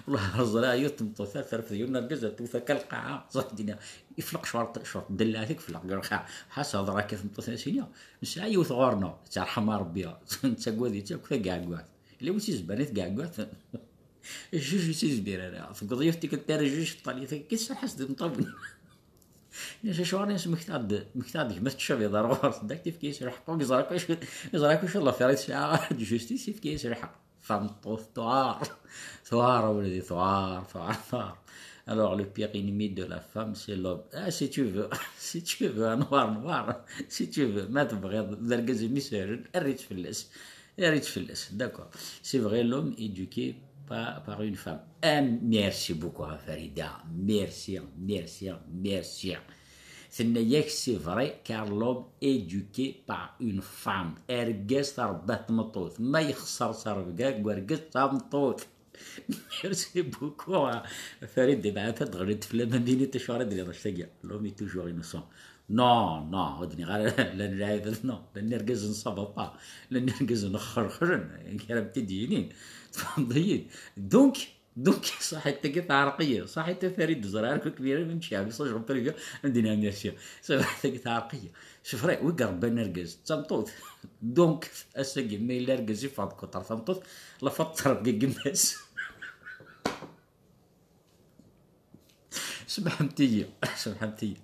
والله ẓriɣ yiwet tmeṭṭut ar terfed yiwen n urgaz, ar tewwet akka lqaɛa, ẓriɣ dinna, ifleq cort, cort, della tik ifleq deg lqaɛa. Ḥas hḍeṛ akka tmeṭṭut, a sidi, nesɛa yiwet ɣur-neɣ, tettṛeḥma Ṛebbi, nettagad-itt akk tageɛguɛt. Yella win s-izban i tgeɛguɛt, jjuj ur s-izbir ara. Tewweḍ yiwet tikkelt ara jjuj teṭṭal-it akka, iserreḥ-as-d imeṭṭawen. Nniɣ-as acuɣer, nniɣ-as mektaɣ-d, mektaɣ-d gma tcabiḍ ar ɣur-s, dak tifka-yas lḥeqq, ur yeẓra akk acu, yeẓra akk acu l'affaire i tesɛa, d justice, ifka-yas lḥeqq. Tameṭṭut tuɛar. Tuɛar, a wladi, tuɛar, tuɛar, tuɛar. Alors, le pire ennemi de la femme, c'est l'homme. Ah, si tu veux, si tu veux, a Nwar, Nwar, si tu veux, ma tebɣiḍ d argaz imi sehlen, err-itt fell-as. Err-itt fell-as, d'accord. C'est vrai, l'homme éduqué par, par une femme. Ah, merci beaucoup, a Farida. Merci, merci, merci. Tenna-yak, c'est vrai, car l'homme éduqué par une femme. Argaz trebba-t tmeṭṭut. Ma yexṣer s rebga deg urgaz d tameṭṭut. Merci beaucoup, a Farid. Dibɛat ad d-ɣlint fell-am, am din i tacuɣer ad d-tiniḍ annect-agi. L'homme est toujours innocent. Non, non, ur d-nniɣ ara, llan lɛibad, non. Llan irgazen ça va pas. Llan irgazen xerxren, kra m-t-id-yinin. Tfehmeḍ-iyi-d. Donc, Donc, ṣaḥit tagi teɛreq-iyi. Ṣaḥit a Farid, ẓriɣ ara kbira, même si ɛemmi, ça, je reprends bien, ad d-iniɣ merci. Ṣaḥit tagi teɛreq-iyi. C'est vrai, wi irebban argaz, d tameṭṭut. Donc, ass-agi, ma yella argaz yeffeɣ deg uṭar tameṭṭut, la faute terbeḥ deg yemma-s. Semḥemt-iyi, semḥemt-iyi.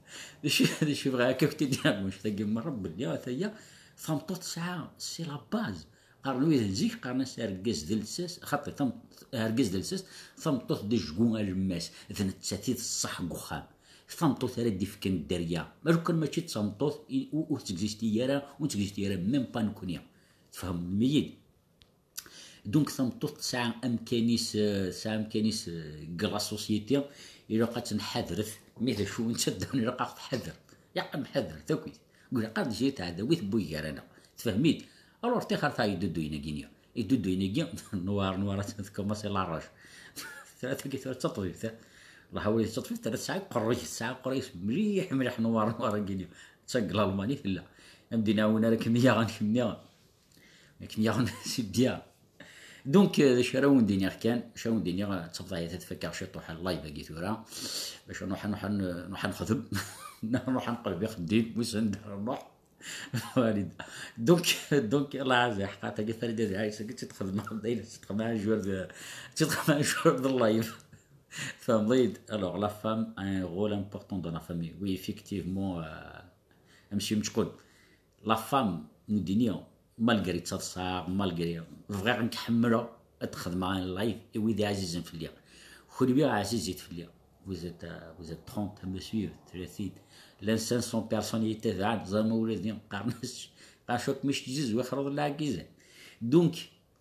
D acu, d acu bɣiɣ akka k-t-id-iniɣ, annect-agi merra belli ata-ya, tameṭṭut tesɛa, c'est la base. Qqaren wid n zik, qqaren-as argaz d lsas, xaṭi, tam-, argaz d lsas, tameṭṭut d ajgu alemmas, d nettat i d ṣṣeḥ deg uxxam. Tameṭṭut ara d-ifken dderya. Ma lukan mačči d tameṭṭut, i, ur, ur tettgzisti ara, ur tettgzisti ara, même pas nekkni. Tfehmem-iyi-d? Donc, tameṭṭut tesɛa amkan-is, eh, tesɛa amkan-is, eh, deg la société, ilaq ad tenḥadret. Mi d acu, netta d dawn ilaq ad ɣ-tḥader. Ilaq ad nḥader, takit. Ilaq ad nǧi taɛdawit n wigi gar-aneɣ. Tfehmit? Alors, tixer ta iduduyen-agi-nni. Iduduyen-agi, Nwar, Nwar, ad tkumaṣi la rage. Tura tagi, tura d taṭbibt, eh? Lḥawi d taṭbibt, tura tesɛa qerruy, tesɛa qerruy mliḥ, mliḥ, Nwar, Nwar-agi-nni. D taglalmani tella. Am d-inawen ara kem-yaɣen kemmi. Akken yaɣen, c'est bien. Donc, euh, d acu ara wen-d-iniɣ kan, acu ara wen-d-iniɣ, euh, d tabḍaɛit ad fakeɣ ciṭuḥ live-agi tura. Bac nruḥ, nruḥ, nruḥ nexdem. Nruḥ nqleb ixeddim, wissen anda ara nruḥ. Valide. Donc, donc, الله يعزك، حقا تاكي فريدة دي هاي سكت تخدم، دايما تخدم على جوار، تخدم على جوار اللايف. فهمت؟ Alors, la femme a un rôle important dans la famille. Oui, effectivement, euh, monsieur Mchkoun. La femme, ur d-iniɣ, malgré ttaḍsaɣ, malgré bɣiɣ ad k-ḥemmleɣ, ad xedmeɣ un live i wid ɛzizen fell-i. Kenwi ɛzizit fell-i. Vous êtes, euh, vous êtes trente à me suivre, tlata-t-id. Llan cinq cents personnes i yi-ttabaɛen, ẓer ma ula d qqaren-as, qqaren-as akk mec tizizwa xraḍ lɛagizan. Donc,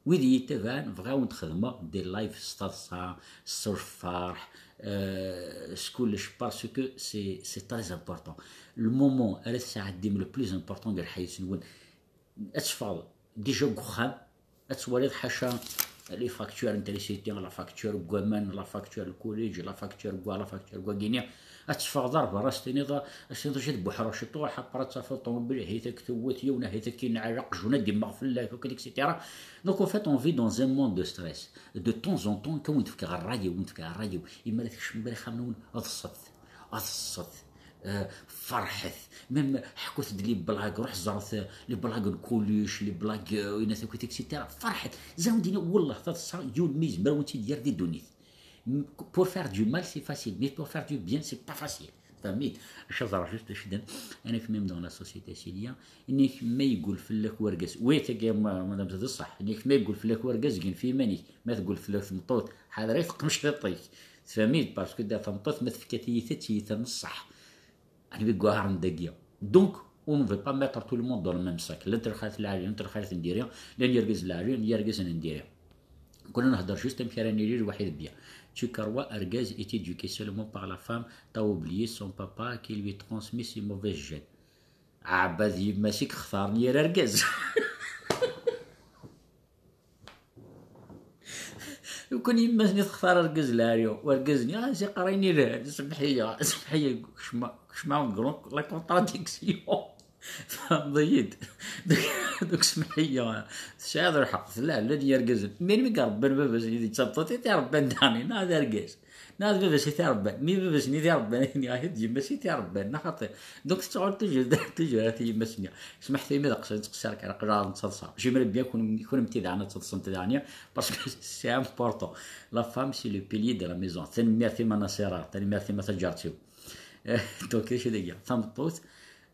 wid i yi-ttabaɛen, bɣiɣ ad wen-d-xedmeɣ des lives s taḍsa, s lferḥ, euh, s kullec, parce que c'est, c'est très important. Le moment ara tesɛeddim le plus important deg lḥayat-nwen, ad teffɣeḍ déjà deg uxxam, ad twaliḍ ḥaca les factures n trisiti, la facture n waman, la facture n lkuliǧ, la facture n wa, la facture n wagini, ad teffɣeḍ ar berra, ad s-tiniḍ, ad s-tiniḍ, "Jid Buḥruc, iṭuḥ, après ad tafeḍ ṭumubil, hi-tak tewwet, yiwen, hi-tak yenɛel, aqjun ad d-immeɣ fell-ak", akk, et cetera. Donc, en fait, on vit dans un monde de stress. De temps en temps, kan wen-d-fkeɣ ṛṛay-iw, wen-d-fkeɣ ṛṛay-iw, imi ara tkecmem ar ixxamen-nwen, ḍset, ḍset. Euh, ferḥet. Même ḥkut-d les blagues, ruḥ ẓret, euh, les blagues n Coluche, les blagues, euh, une autre côté, et cetera. Ferḥet. Zawdina, wallah, taḍsa, yiwen ma yezmer wen-tt-id-yerr di ddunit. M-, pour faire du mal, c'est facile, mais pour faire du bien, c'est pas facile. Tfehmit? Acu ẓer juste acu d-, anek même dans la société, Cilia, anek ma yeggul fell-ak wergaz, oui, tagi, ma-, madame, d ṣṣeḥ, anek ma yeggul fell-ak wergaz, gen fi iman-ik, ma teggul fell-ak tmeṭṭut, ḥader ay teqqen ciṭ-ik. Tfehmit? Parce que da tameṭṭut, ma tefka tiyita, d tiyita n ṣṣeḥ. Akken i yeggugaren dagi. Donc, on ne veut pas mettre tout le monde dans le même sac. Llant lxalat n Lɛali, llant lxalat n diri, llan yergazen n Lɛali, llan yergazen n diri. Kul nehder juste amek ara nili lwaḥid bien. Tu crois argaz est éduqué seulement par la femme, t'as oublié son papa qui lui transmet ses mauvaises gènes. Ɛebba d yemma-s i yextaren yir argaz. Lukan yemma-s-nni textar argaz lɛali, u argaz-nni, ah, ziqar ayen ilhan, semmeḥ-iyi, semmeḥ-iyi, kecma, kecma, la contradiction. Tfehmeḍ-iyi-d? Donc, donc, semmeḥ-iyi, tesɛiḍ lḥeqq, tella llan yergazen. Mi armi i irebban baba-s-nni d tameṭṭut i t-irebban daɣen, neɣ d argaz? Neɣ d baba-s i t-irebban? Mi baba-s-nni i t-irebban, akken iɣac d yemma-s i t-irebban, neɣ xaṭi? Donc, tettɣul toujours, toujours ar yemma-s-nni. Smeḥ-iyi imi d aqsir nettqeṣṣir kan, aql-aɣ nettaḍsa. J'aimerais bien kun-, kunemti daɣen ad teḍsemt daɣen, parce que c'est important. La femme, c'est le pilier de la maison. Tanemmirt-im a Nasirat, tanemmirt-im a taǧart-iw. Donc, d acu dagi? Tameṭṭut,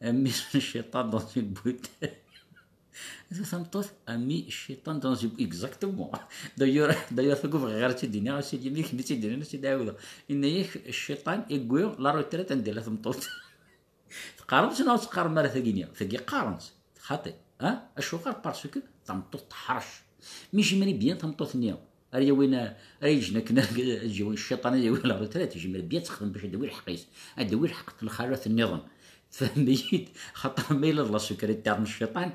a mmi cciṭan dans une bouteille. Tameṭṭut, a mmi cciṭan dans une, exactement. D'ailleurs, d'ailleurs, tagi ur bɣiɣ ara ad tt-id-iniɣ, a sidi, mi kemm i tt-id-iniɣ, a tt-id-ɛiwdeɣ. Inna-yak cciṭan iwwi la retraite anda tella tmeṭṭut. Teqqaremt neɣ ur teqqarem ara tagi-nni? Tagi qqaren-tt. Xaṭi. Ha? Acuɣer? Parce que tameṭṭut teḥrec. Mi j'aimerais bien tameṭṭut-nni ara yawin, ara yeǧǧen akken ad yawi cciṭan, ad yawi la retraite, j'aimerais bien ad texdem bac ad d-tawi lḥeqq-is. Ad d-tawi lḥeqq n lxalat nniḍen. Tfehmem-iyi-d? Xaṭer ma yella d la secrétaire n cciṭan,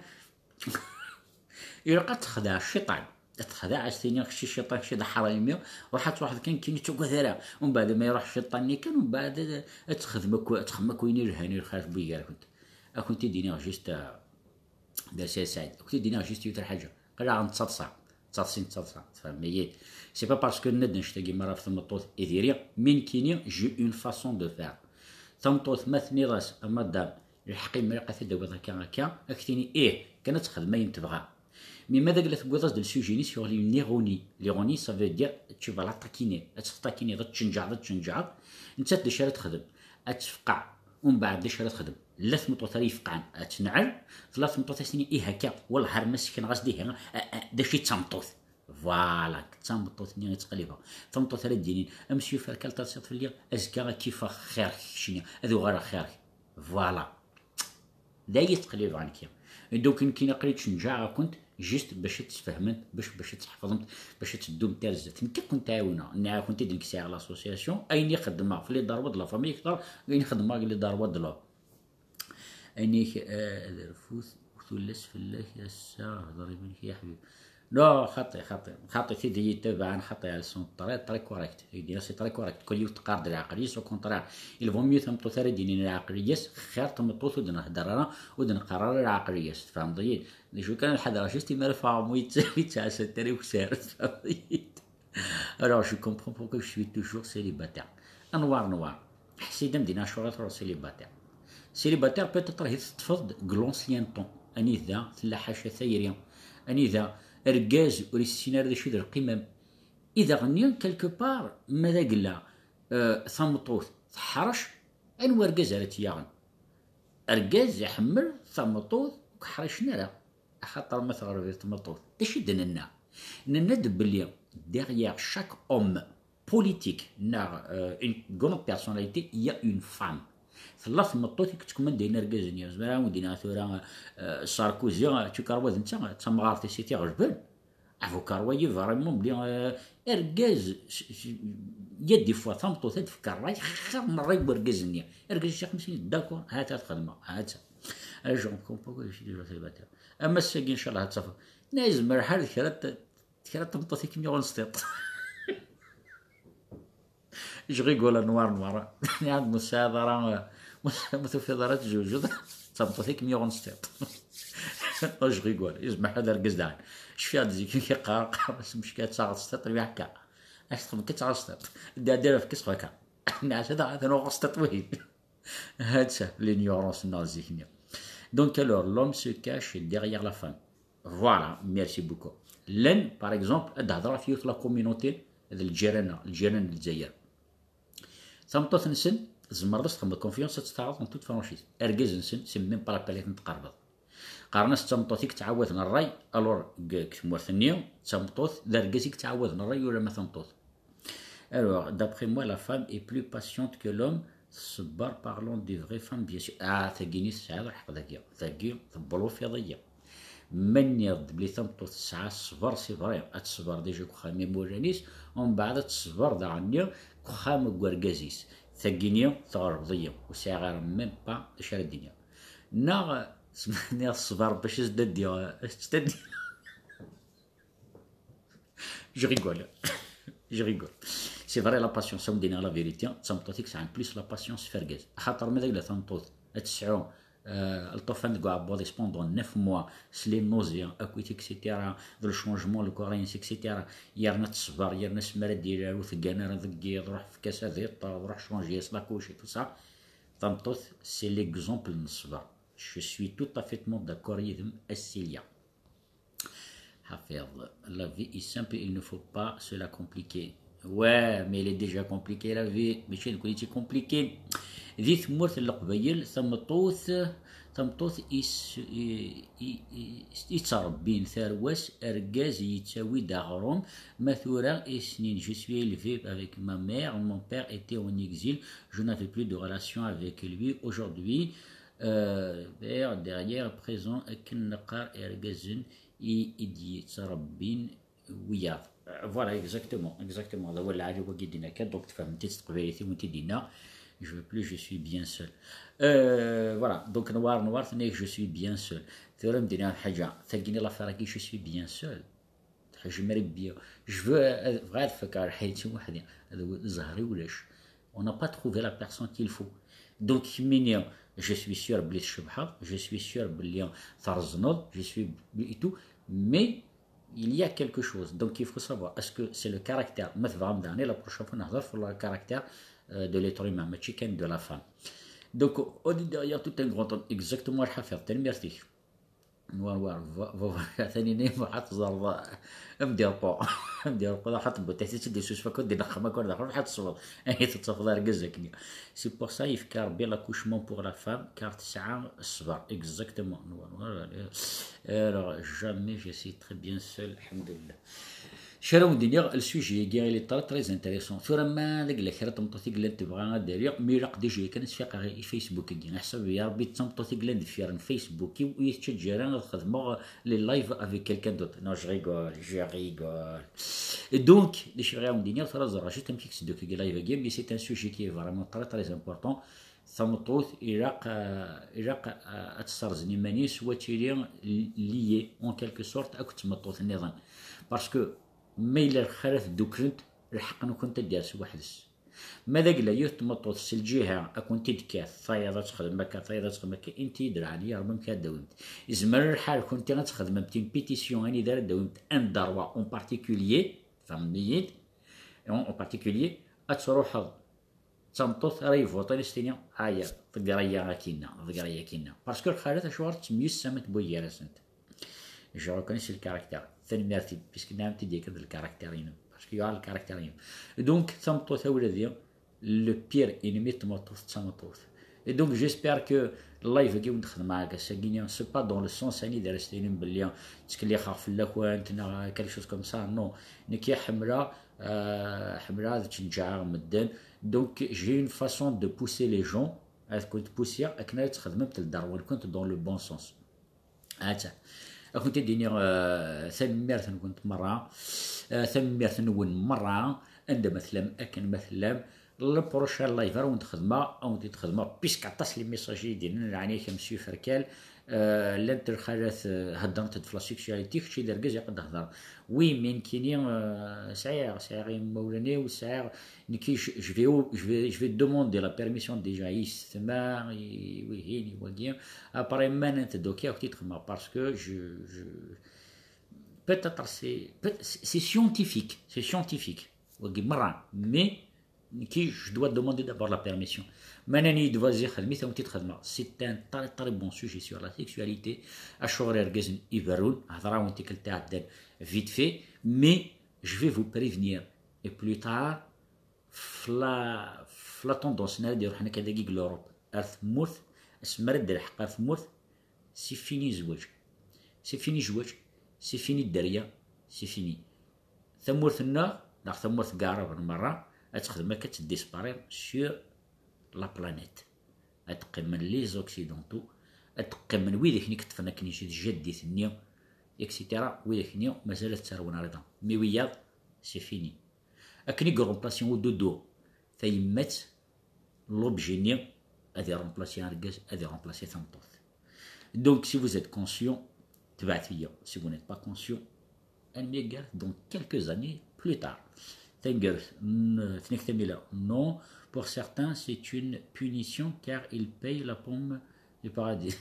ilaq ad texdeɛ cciṭan. Ad texdeɛ, ad s-tini, kečč cciṭan, kečč d aḥraymi, ruḥ ad truḥeḍ kan, kini ur ttagad ara. Umbeɛd ma iruḥ cciṭan-nni kan, umbeɛd ad, ad texdem akk, ad texdem akk ayen ilhan i lxalat n wigi-nkent. Ad kent-id-iniɣ juste, euh, d ass-a Saɛid, ad kent-id-iniɣ juste yiwet lḥaǧa. Aql-aɣ nettaḍsa, nettaḍsa, nettaḍsa, tfehmem-iyi-d? C'est pas parce que nenna-d annect-agi mi ara ɣef tmeṭṭut i diri, mais nekkini, j'ai une façon de faire. Tameṭṭut, ma tenniḍ-as, a madame, lḥeqq-im ilaq ad t-id-tawiḍ akka, akka, ad k-tini ih, kan ad texdem ayen tebɣa. Mais ma d agla tewwiḍ-as-d le sujet-nni sur une ironie. L'ironie, ça veut dire tu vas la taquiner. Ad tt-taquiner, ad tcenǧeɛeḍ, ad tcenǧeɛeḍ. Nettat d acu ara texdem? Ad tefqeɛ. Umbeɛd d acu ara texdem? La tmeṭṭut ara yefqɛen ad tenɛel, tella tmeṭṭut ad s-tini ih akka, wellah ar ma sekneɣ-as-d ihi, a, a, d acu i d tameṭṭut? Voilà, d tameṭṭut-nni i ttqellibeɣ. Tameṭṭut ara d-yinin, a monsieur Ferkal, tersiḍ fell-i, azekka ad k-ifeɣ xir-k keččini, ad uɣaleɣ xir-k. Voilà. D aya i ttqellibeɣ nekki. Donc, nekkini aql-i ttcenǧaɛeɣ-kent juste bac ad tfehmemt, bac, bac ad tḥefḍemt, bac ad teddumt ar zdat. Nekk ad kent-ɛiwneɣ. Nniɣ-akent-id nekk sɛiɣ l'association, ayen i xeddmeɣ f les droits de la famille akteṛ n wayen i xeddmeɣ deg les droits de l'homme. Ayen-ik, eh, ad rfut tullas fell-ak ass-a, hder iman-ik ya ḥbib. Non, xaṭi, xaṭi, xaṭi, tid i yi-itabaɛen, xaṭi, elles sont très, très correctes. Id-, c'est très correct. Kul yiwet teqqar-d leɛqel-is, au contraire. Il vaut mieux tameṭṭut ara d-yinin leɛqel-is, xir tameṭṭut ur d-nhedder ara, ur d-neqqar ara leɛqel-is. Tfehmeḍ-iyi-d? D acu kan, ad ḥadreɣ juste imi ara ffɣeɣ, mu yettɛassa tara ukessar. Tfehmeḍ-iyi-d? Alors, je comprends pourquoi je suis toujours célibataire. Anwar, Anwar. Ḥess-d am din acuɣer truḥ célibataire. Célibataire, peut-être, ahi teṭṭfeḍ-d deg l'ancien temps. Anida tella ḥaca tayri. Anida argaz ur yessin ara d acu d lqima-m. I daɣenni, quelque part, ma d agla, euh, tameṭṭut teḥrec, anwa argaz ara tt-yaɣen? Argaz iḥemmel tameṭṭut ur k-ḥricen ara. Axaṭer ma teɣreb i tmeṭṭut, d acu i d-nenna? Nenna-d belli derrière chaque homme politique neɣ, euh, une grande personnalité, il y a une femme. Tella tmeṭṭut i yettkumandayen irgazen-nni. Zemreɣ ad wen-d-iniɣ tura, euh, Sarkozy, euh, tu crois d netta, d tamɣart-is i t-iɣelben? Avocat royer vraiment belli, euh, argaz, s-, s-, il y a des fois tameṭṭut ad d-tefk ṛṛay xir n ṛṛay n urgaz-nni. Argaz icaqem s-, d'accord, ha-t-a ad xedmeɣ, ha-t-a. Ah, je comprends pas, je suis déjà célibataire. Ama ass-agi, ncallah, ad tafeḍ. Nna yezmer lḥal d kra n t-, d kra n tmeṭṭut i kem-yuɣen s tiṭ. Je rigole, Anwar, Anwar. Nniɣ-ak-d, ma tesɛiḍ ara, ma, ma tufiḍ ara tjewjeḍ, d tameṭṭut i kem-yuɣen s tiṭ. Non, je rigole. Yezmer lḥal d argaz daɣen. Cfiɣ-d zik mi k-yeqqar, qqar-as, mecka ad taɣeḍ s tiṭ, lwaḥ akka. Ad k-texdem kan ad taɣeḍ s tiṭ. Ddiɣ-d ara fkiɣ s xaka. Nniɣ-as, ad, ad nuɣeɣ s tiṭ wihin. Hatta l'ignorance-nneɣ zik-nni. Donc alors, l'homme se cache derrière la femme. Voilà, merci beaucoup. Llan, par exemple, ad d-hedreɣ ɣef yiwet la communauté d lǧiran-a, lǧiran n Lezzayer. Tameṭṭut-nsen tzemreḍ ad s-txedmeḍ confiance, ad tt-taɣeḍ en toute franchise. Argaz-nsen, c'est même pas la peine ad ten-tqerbeḍ. Qqaren-as d tameṭṭut i yettɛawaden ṛṛay, alors deg, deg tmurt-nni d tameṭṭut, d argaz i yettɛawaden ṛṛay ula ma tameṭṭut. Alors, d'après moi, la femme est plus patiente que l'homme. Ṣṣber, parlons de vraies femmes, bien sûr. Ah, tagini tesɛiḍ lḥeqq dagi. Tagi teblufiḍ-iyi. Ma nniɣ-d belli tameṭṭut tesɛa ṣṣber, c'est vrai, ad tesber déjà deg uxxam imawlan-is, umbeɛd ad tesber daɣen-nni deg uxxam n urgaz-is. Tagini tɣelbeḍ-iyi, ur sɛiɣ ara même pas d acu ara d-iniɣ. Neɣ s-, ma nniɣ ṣṣber bac ad s-d-addiɣ, ad s-d-addiɣ. Je rigole. Je rigole. C'est vrai, la patience, ad wen-d-iniɣ la vérité, d tameṭṭut i yesɛan plus la patience f urgaz. Axaṭer ma d agla tameṭṭut ad tesɛu, euh, lṭufan deg uɛebbuḍ-is pendant neuf mois, s les nausées, akkit, et cetera, d le changement, le corps-ines, et cetera, yerna tesber, yerna asmi ara d-yili ur teggan ara deg yiḍ, ruḥ efk-as ad iṭṭer, ruḥ changer-as la couche et tout ça. Tameṭṭut, c'est l'exemple n ṣṣber. Je suis tout à fait d'accord yid-m, a Celia. Hafiḍ, la vie est simple, il ne faut pas se la compliquer. Ouais, mais il est déjà compliqué, la vie. Mačči d nekkni i tt-compliqué. Di tmurt n Leqbayel, tameṭṭut, tameṭṭut is-, i, i, i, i ttrebbin tarwa-s, argaz yettawi-d aɣrum. Ma tura i snin, je suis élevé avec ma mère, mon père était en exil, je n'avais plus de relation avec lui. Aujourd'hui, euh, père, derrière, présent, akken neqqar irgazen i, i d-yettrebbin wiyaḍ. Euh, voilà, exactement, exactement. D awal lɛali wagi d-yenna kan, donc tfehmemt-tt s teqbaylit i wen-t-id-yenna. Je veux plus, je suis bien seul. Euh, voilà, donc Noir, Noir, tenna-yak, je suis bien seul. Tura m-d-iniɣ ḥaǧa, tagini l'affaire-agi, je suis bien seul. Ḥaǧa mara bien. Je veux, euh, bɣiɣ ad fakeɣ lḥayat-iw weḥd-i. Ad w-, ẓẓher-iw ulac. On n'a pas trouvé la personne qu'il faut. Donc, kemmini, je suis sûr belli tcebḥeḍ, je suis sûr belli trezneḍ, je suis et tout, mais il y a quelque chose. Donc, il faut savoir, est-ce que c'est le caractère? Ma tebɣam daɣen, la prochaine fois, nehḍer sur le caractère, euh, de l'être humain, mačči kan de la femme. Donc, on est derrière tout un grand homme. Exactement, lḥafiḍ, tanemmirt-ik. Noir, noir, va, va, va, atan-ini, ma ḥad teẓreḍ, am d-irqu, am d-irqu, ḥad tewwiḍ, ḥad tewwiḍ, ḥad tṣebreḍ. Ayen tettafeḍ argaz akken. C'est pour ça, yefka Rebbi l'accouchement pour la femme, car tesɛa ṣṣber. Exactement. Noir, noir, alors, jamais je suis très bien seul, alhamdulillah. Acu ara wen-d-iniɣ, le sujet-agi, il est très, très intéressant. Tura ma d agla kra n tmeṭṭut i yellan tebɣa ad d-tali, mi ilaq déjà kan ad s-faqeɣ i Facebook-agi. Aḥseb ya Rebbi d tameṭṭut i yellan deffir n Facebook-iw, ur yi-tettaǧǧa ara ad xedmeɣ les lives avec quelqu'un d'autre. Non, je rigole, je rigole. Et donc, d acu i bɣiɣ ad wen-d-iniɣ, tura ẓerreɣ juste amek i yesdukk les lives-agi, mais c'est un sujet qui est vraiment très, très important. Tameṭṭut, ilaq, euh, ilaq, euh, ad tesserzen iman-is, u ad tili liée, en quelque sorte, akked tmeṭṭut-nniḍen. Parce que ma yella lxalat dduklent, lḥeqq-nkent ad d-yers weḥd-s. Ma d agla yiwet tmeṭṭut s lǧiha ad kent-id-tekkat, tayeḍ ad texdem akka, tayeḍ ad texdem akka, inti-yi-d lɛali, a Rebbi amek ara d-tawimt. Izmer lḥal kunti ad txedmemt une pétition anida ara d-tawimt un droit en particulier, tfehmeḍ-iyi-d, en, en particulier, ad truḥeḍ d tameṭṭut ara yevvuṭin ad s-tini, aya, ḍegger aya akinna, ḍegger aya akinna. Parce que lxalat acuɣer ttemyussamant wway gar-asent. Je reconnais, c'est le caractère. Tanemmirt-im, puisque nniɣ-am-t-id yakan d le caractère-inem. Parce que yuɣal le caractère-inem. Donc, tameṭṭut-a ula d le pire ennemi n tmeṭṭut d tameṭṭut. Et donc, j'espère que live-agi wen-d-xedmeɣ ass-agi, c'est pas dans le sens anida ara s-tinim belli ttkellixeɣ fell-akent neɣ quelque chose comme ça. Non. Nekki ḥemmleɣ, euh, ḥemmleɣ ad ttneǧǧɛeɣ medden. Donc, j'ai une façon de pousser les gens, ad kent-pussiɣ akken ara txedmemt lderwa-nkent dans le bon sens. Ata. Ad kent-id-iniɣ, euh, tanemmirt-nkent merra, euh, tanemmirt-nwen merra, anda ma tellam, akken ma tellam. Le prochain live ara wen-d-xedmeɣ, ad wen-d-xedmeɣ, puisque aṭas les messages i d-yennan, lɛali-k a Monsieur Ferkal, euh, llant lxalat, euh, heddrent-d f la sexualité, kečč d argaz, ilaq ad d-thedreḍ. Oui, mais nekkini, euh, sɛiɣ, sɛiɣ imawlan-iw, sɛiɣ, nekki, je, je vais au, je vais, je vais demander la permission déjà i yessetma, i wihin, i wagi. Après, ma nnant-d, ok, ad kent-id-xedmeɣ, parce que je, je, peut-être c'est, peut-, c'est scientifique, c'est scientifique. Wagi merra, mais Qui je dois demander d'abord la permission. Ma nnan-iyi-d vas-y xdem-it, ad wen-t-id-xedmeɣ. C'est un très très bon sujet sur la sexualité. Acuɣer irgazen i berrun, hḍeṛ-awen tikkelt iɛeddan vite fait, mais je vais vous prévenir. Et plus tard, f la, f la tendance n ara d-iruḥen akka dagi deg l'Europe, ar tmurt, asmi ara d-ilḥeq ar tmurt, c'est fini zzwaǧ. C'est fini zzwaǧ, c'est fini dderya, c'est fini. Tamurt-nneɣ, neɣ tamurt n Iɛraben merra, ad texdem akka, ad teddispariḍ sur la planète. Ad qqimen les occidentaux, ad qqimen widak-nni i yeṭṭfen akken-nni d jaddit-nni, et cetera. Widak-nni mazal ad ttarwen rriḍa. Mais wiyaḍ, c'est fini. Akken i iremplasi ududu tayemmat, l'objet-nni ad iremplasi argaz, ad iremplasi tameṭṭut. Donc, si vous êtes conscient, tebɛet-iyi. Si vous n'êtes pas conscient, ad nemyager dans quelques années plus tard. Taneggart, n-, tnekta Mila, non, pour certains, c'est une punition car ils payent la pomme du paradis.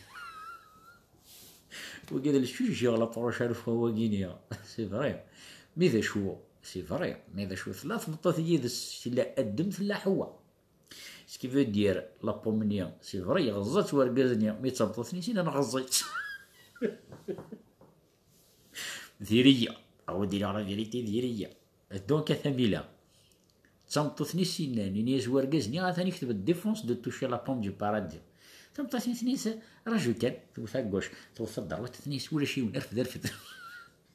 Wagi d le sujet la prochaine fois wagini. C'est vrai. Mais d acu, c'est vrai. Mais d acu, tella tmeṭṭut yid-s, tella Adem, tella Ḥewwa. Ce qui veut dire, la pomme-nni, c'est vrai, yeɣẓa-tt wergaz-nni, mais d tameṭṭut-nni i s-yennan ɣeẓẓ-itt. Diri-ya. Awen-d-iniɣ la vérité, diri-ya. Donc, a Tamila, d tameṭṭut-nni i s-yennan, ini-as wergaz-nni, atan ikteb-d défense de toucher la pomme du paradis. Tameṭṭut-nni tenna-as, raju kan, tewwet à gauche, tewwet à droite, tenna-as, ulac yiwen, rfed, rfed.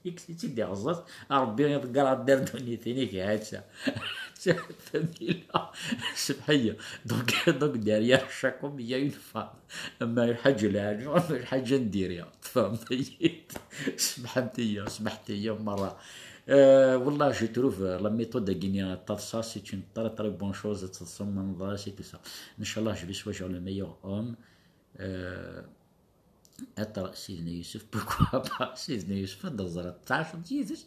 I tt-id-iɣeẓẓet, Ṛebbi iḍegger ɣer ddar ddunit-inek, ha-tt-a. Ha-tt-a Tamila, sebḥ-iyi. Donc, donc, derrière chaque homme, il y a une femme. Ama lḥaǧa lɛali, ama lḥaǧa n diri. Tfehmeḍ-iyi-d? Smeḥmt-iyi, smeḥt-iyi merra. Euh, wallah, je trouve, euh, la méthode-agi-nni n taḍsa, c'est une très, très bonne chose, ad teḍsem, ma neḍra-s et tout ça. Inchallah, je vais choisir le meilleur homme. Euh, Maître Sidna Yusuf, pourquoi pas Sidna Yusuf, ad teẓreḍ, tɛaceḍ yid-s,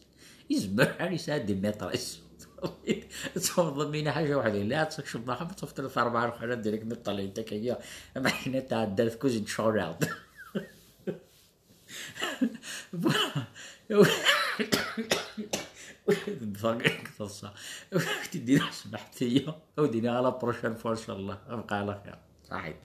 yezmer ad yesɛeddi maître-is. Tfehmeḍ, mina ḥaǧa waḥda, la ad tekcmeḍ axxam, ad tafeḍ tlata rebɛa lxalat direct mi ṭṭalin takagi, ama akken ad tɛeddi ar tkuzint tecɣel-aɣ-d. Voilà. Ur d-ffɣeɣ deg teḍsa. Ur ak-t-id-iniɣ, smeḥt-iyi. Ur d-iniɣ à la prochaine fois, inchallah. Abqa ɛla xir. Ṣaḥit.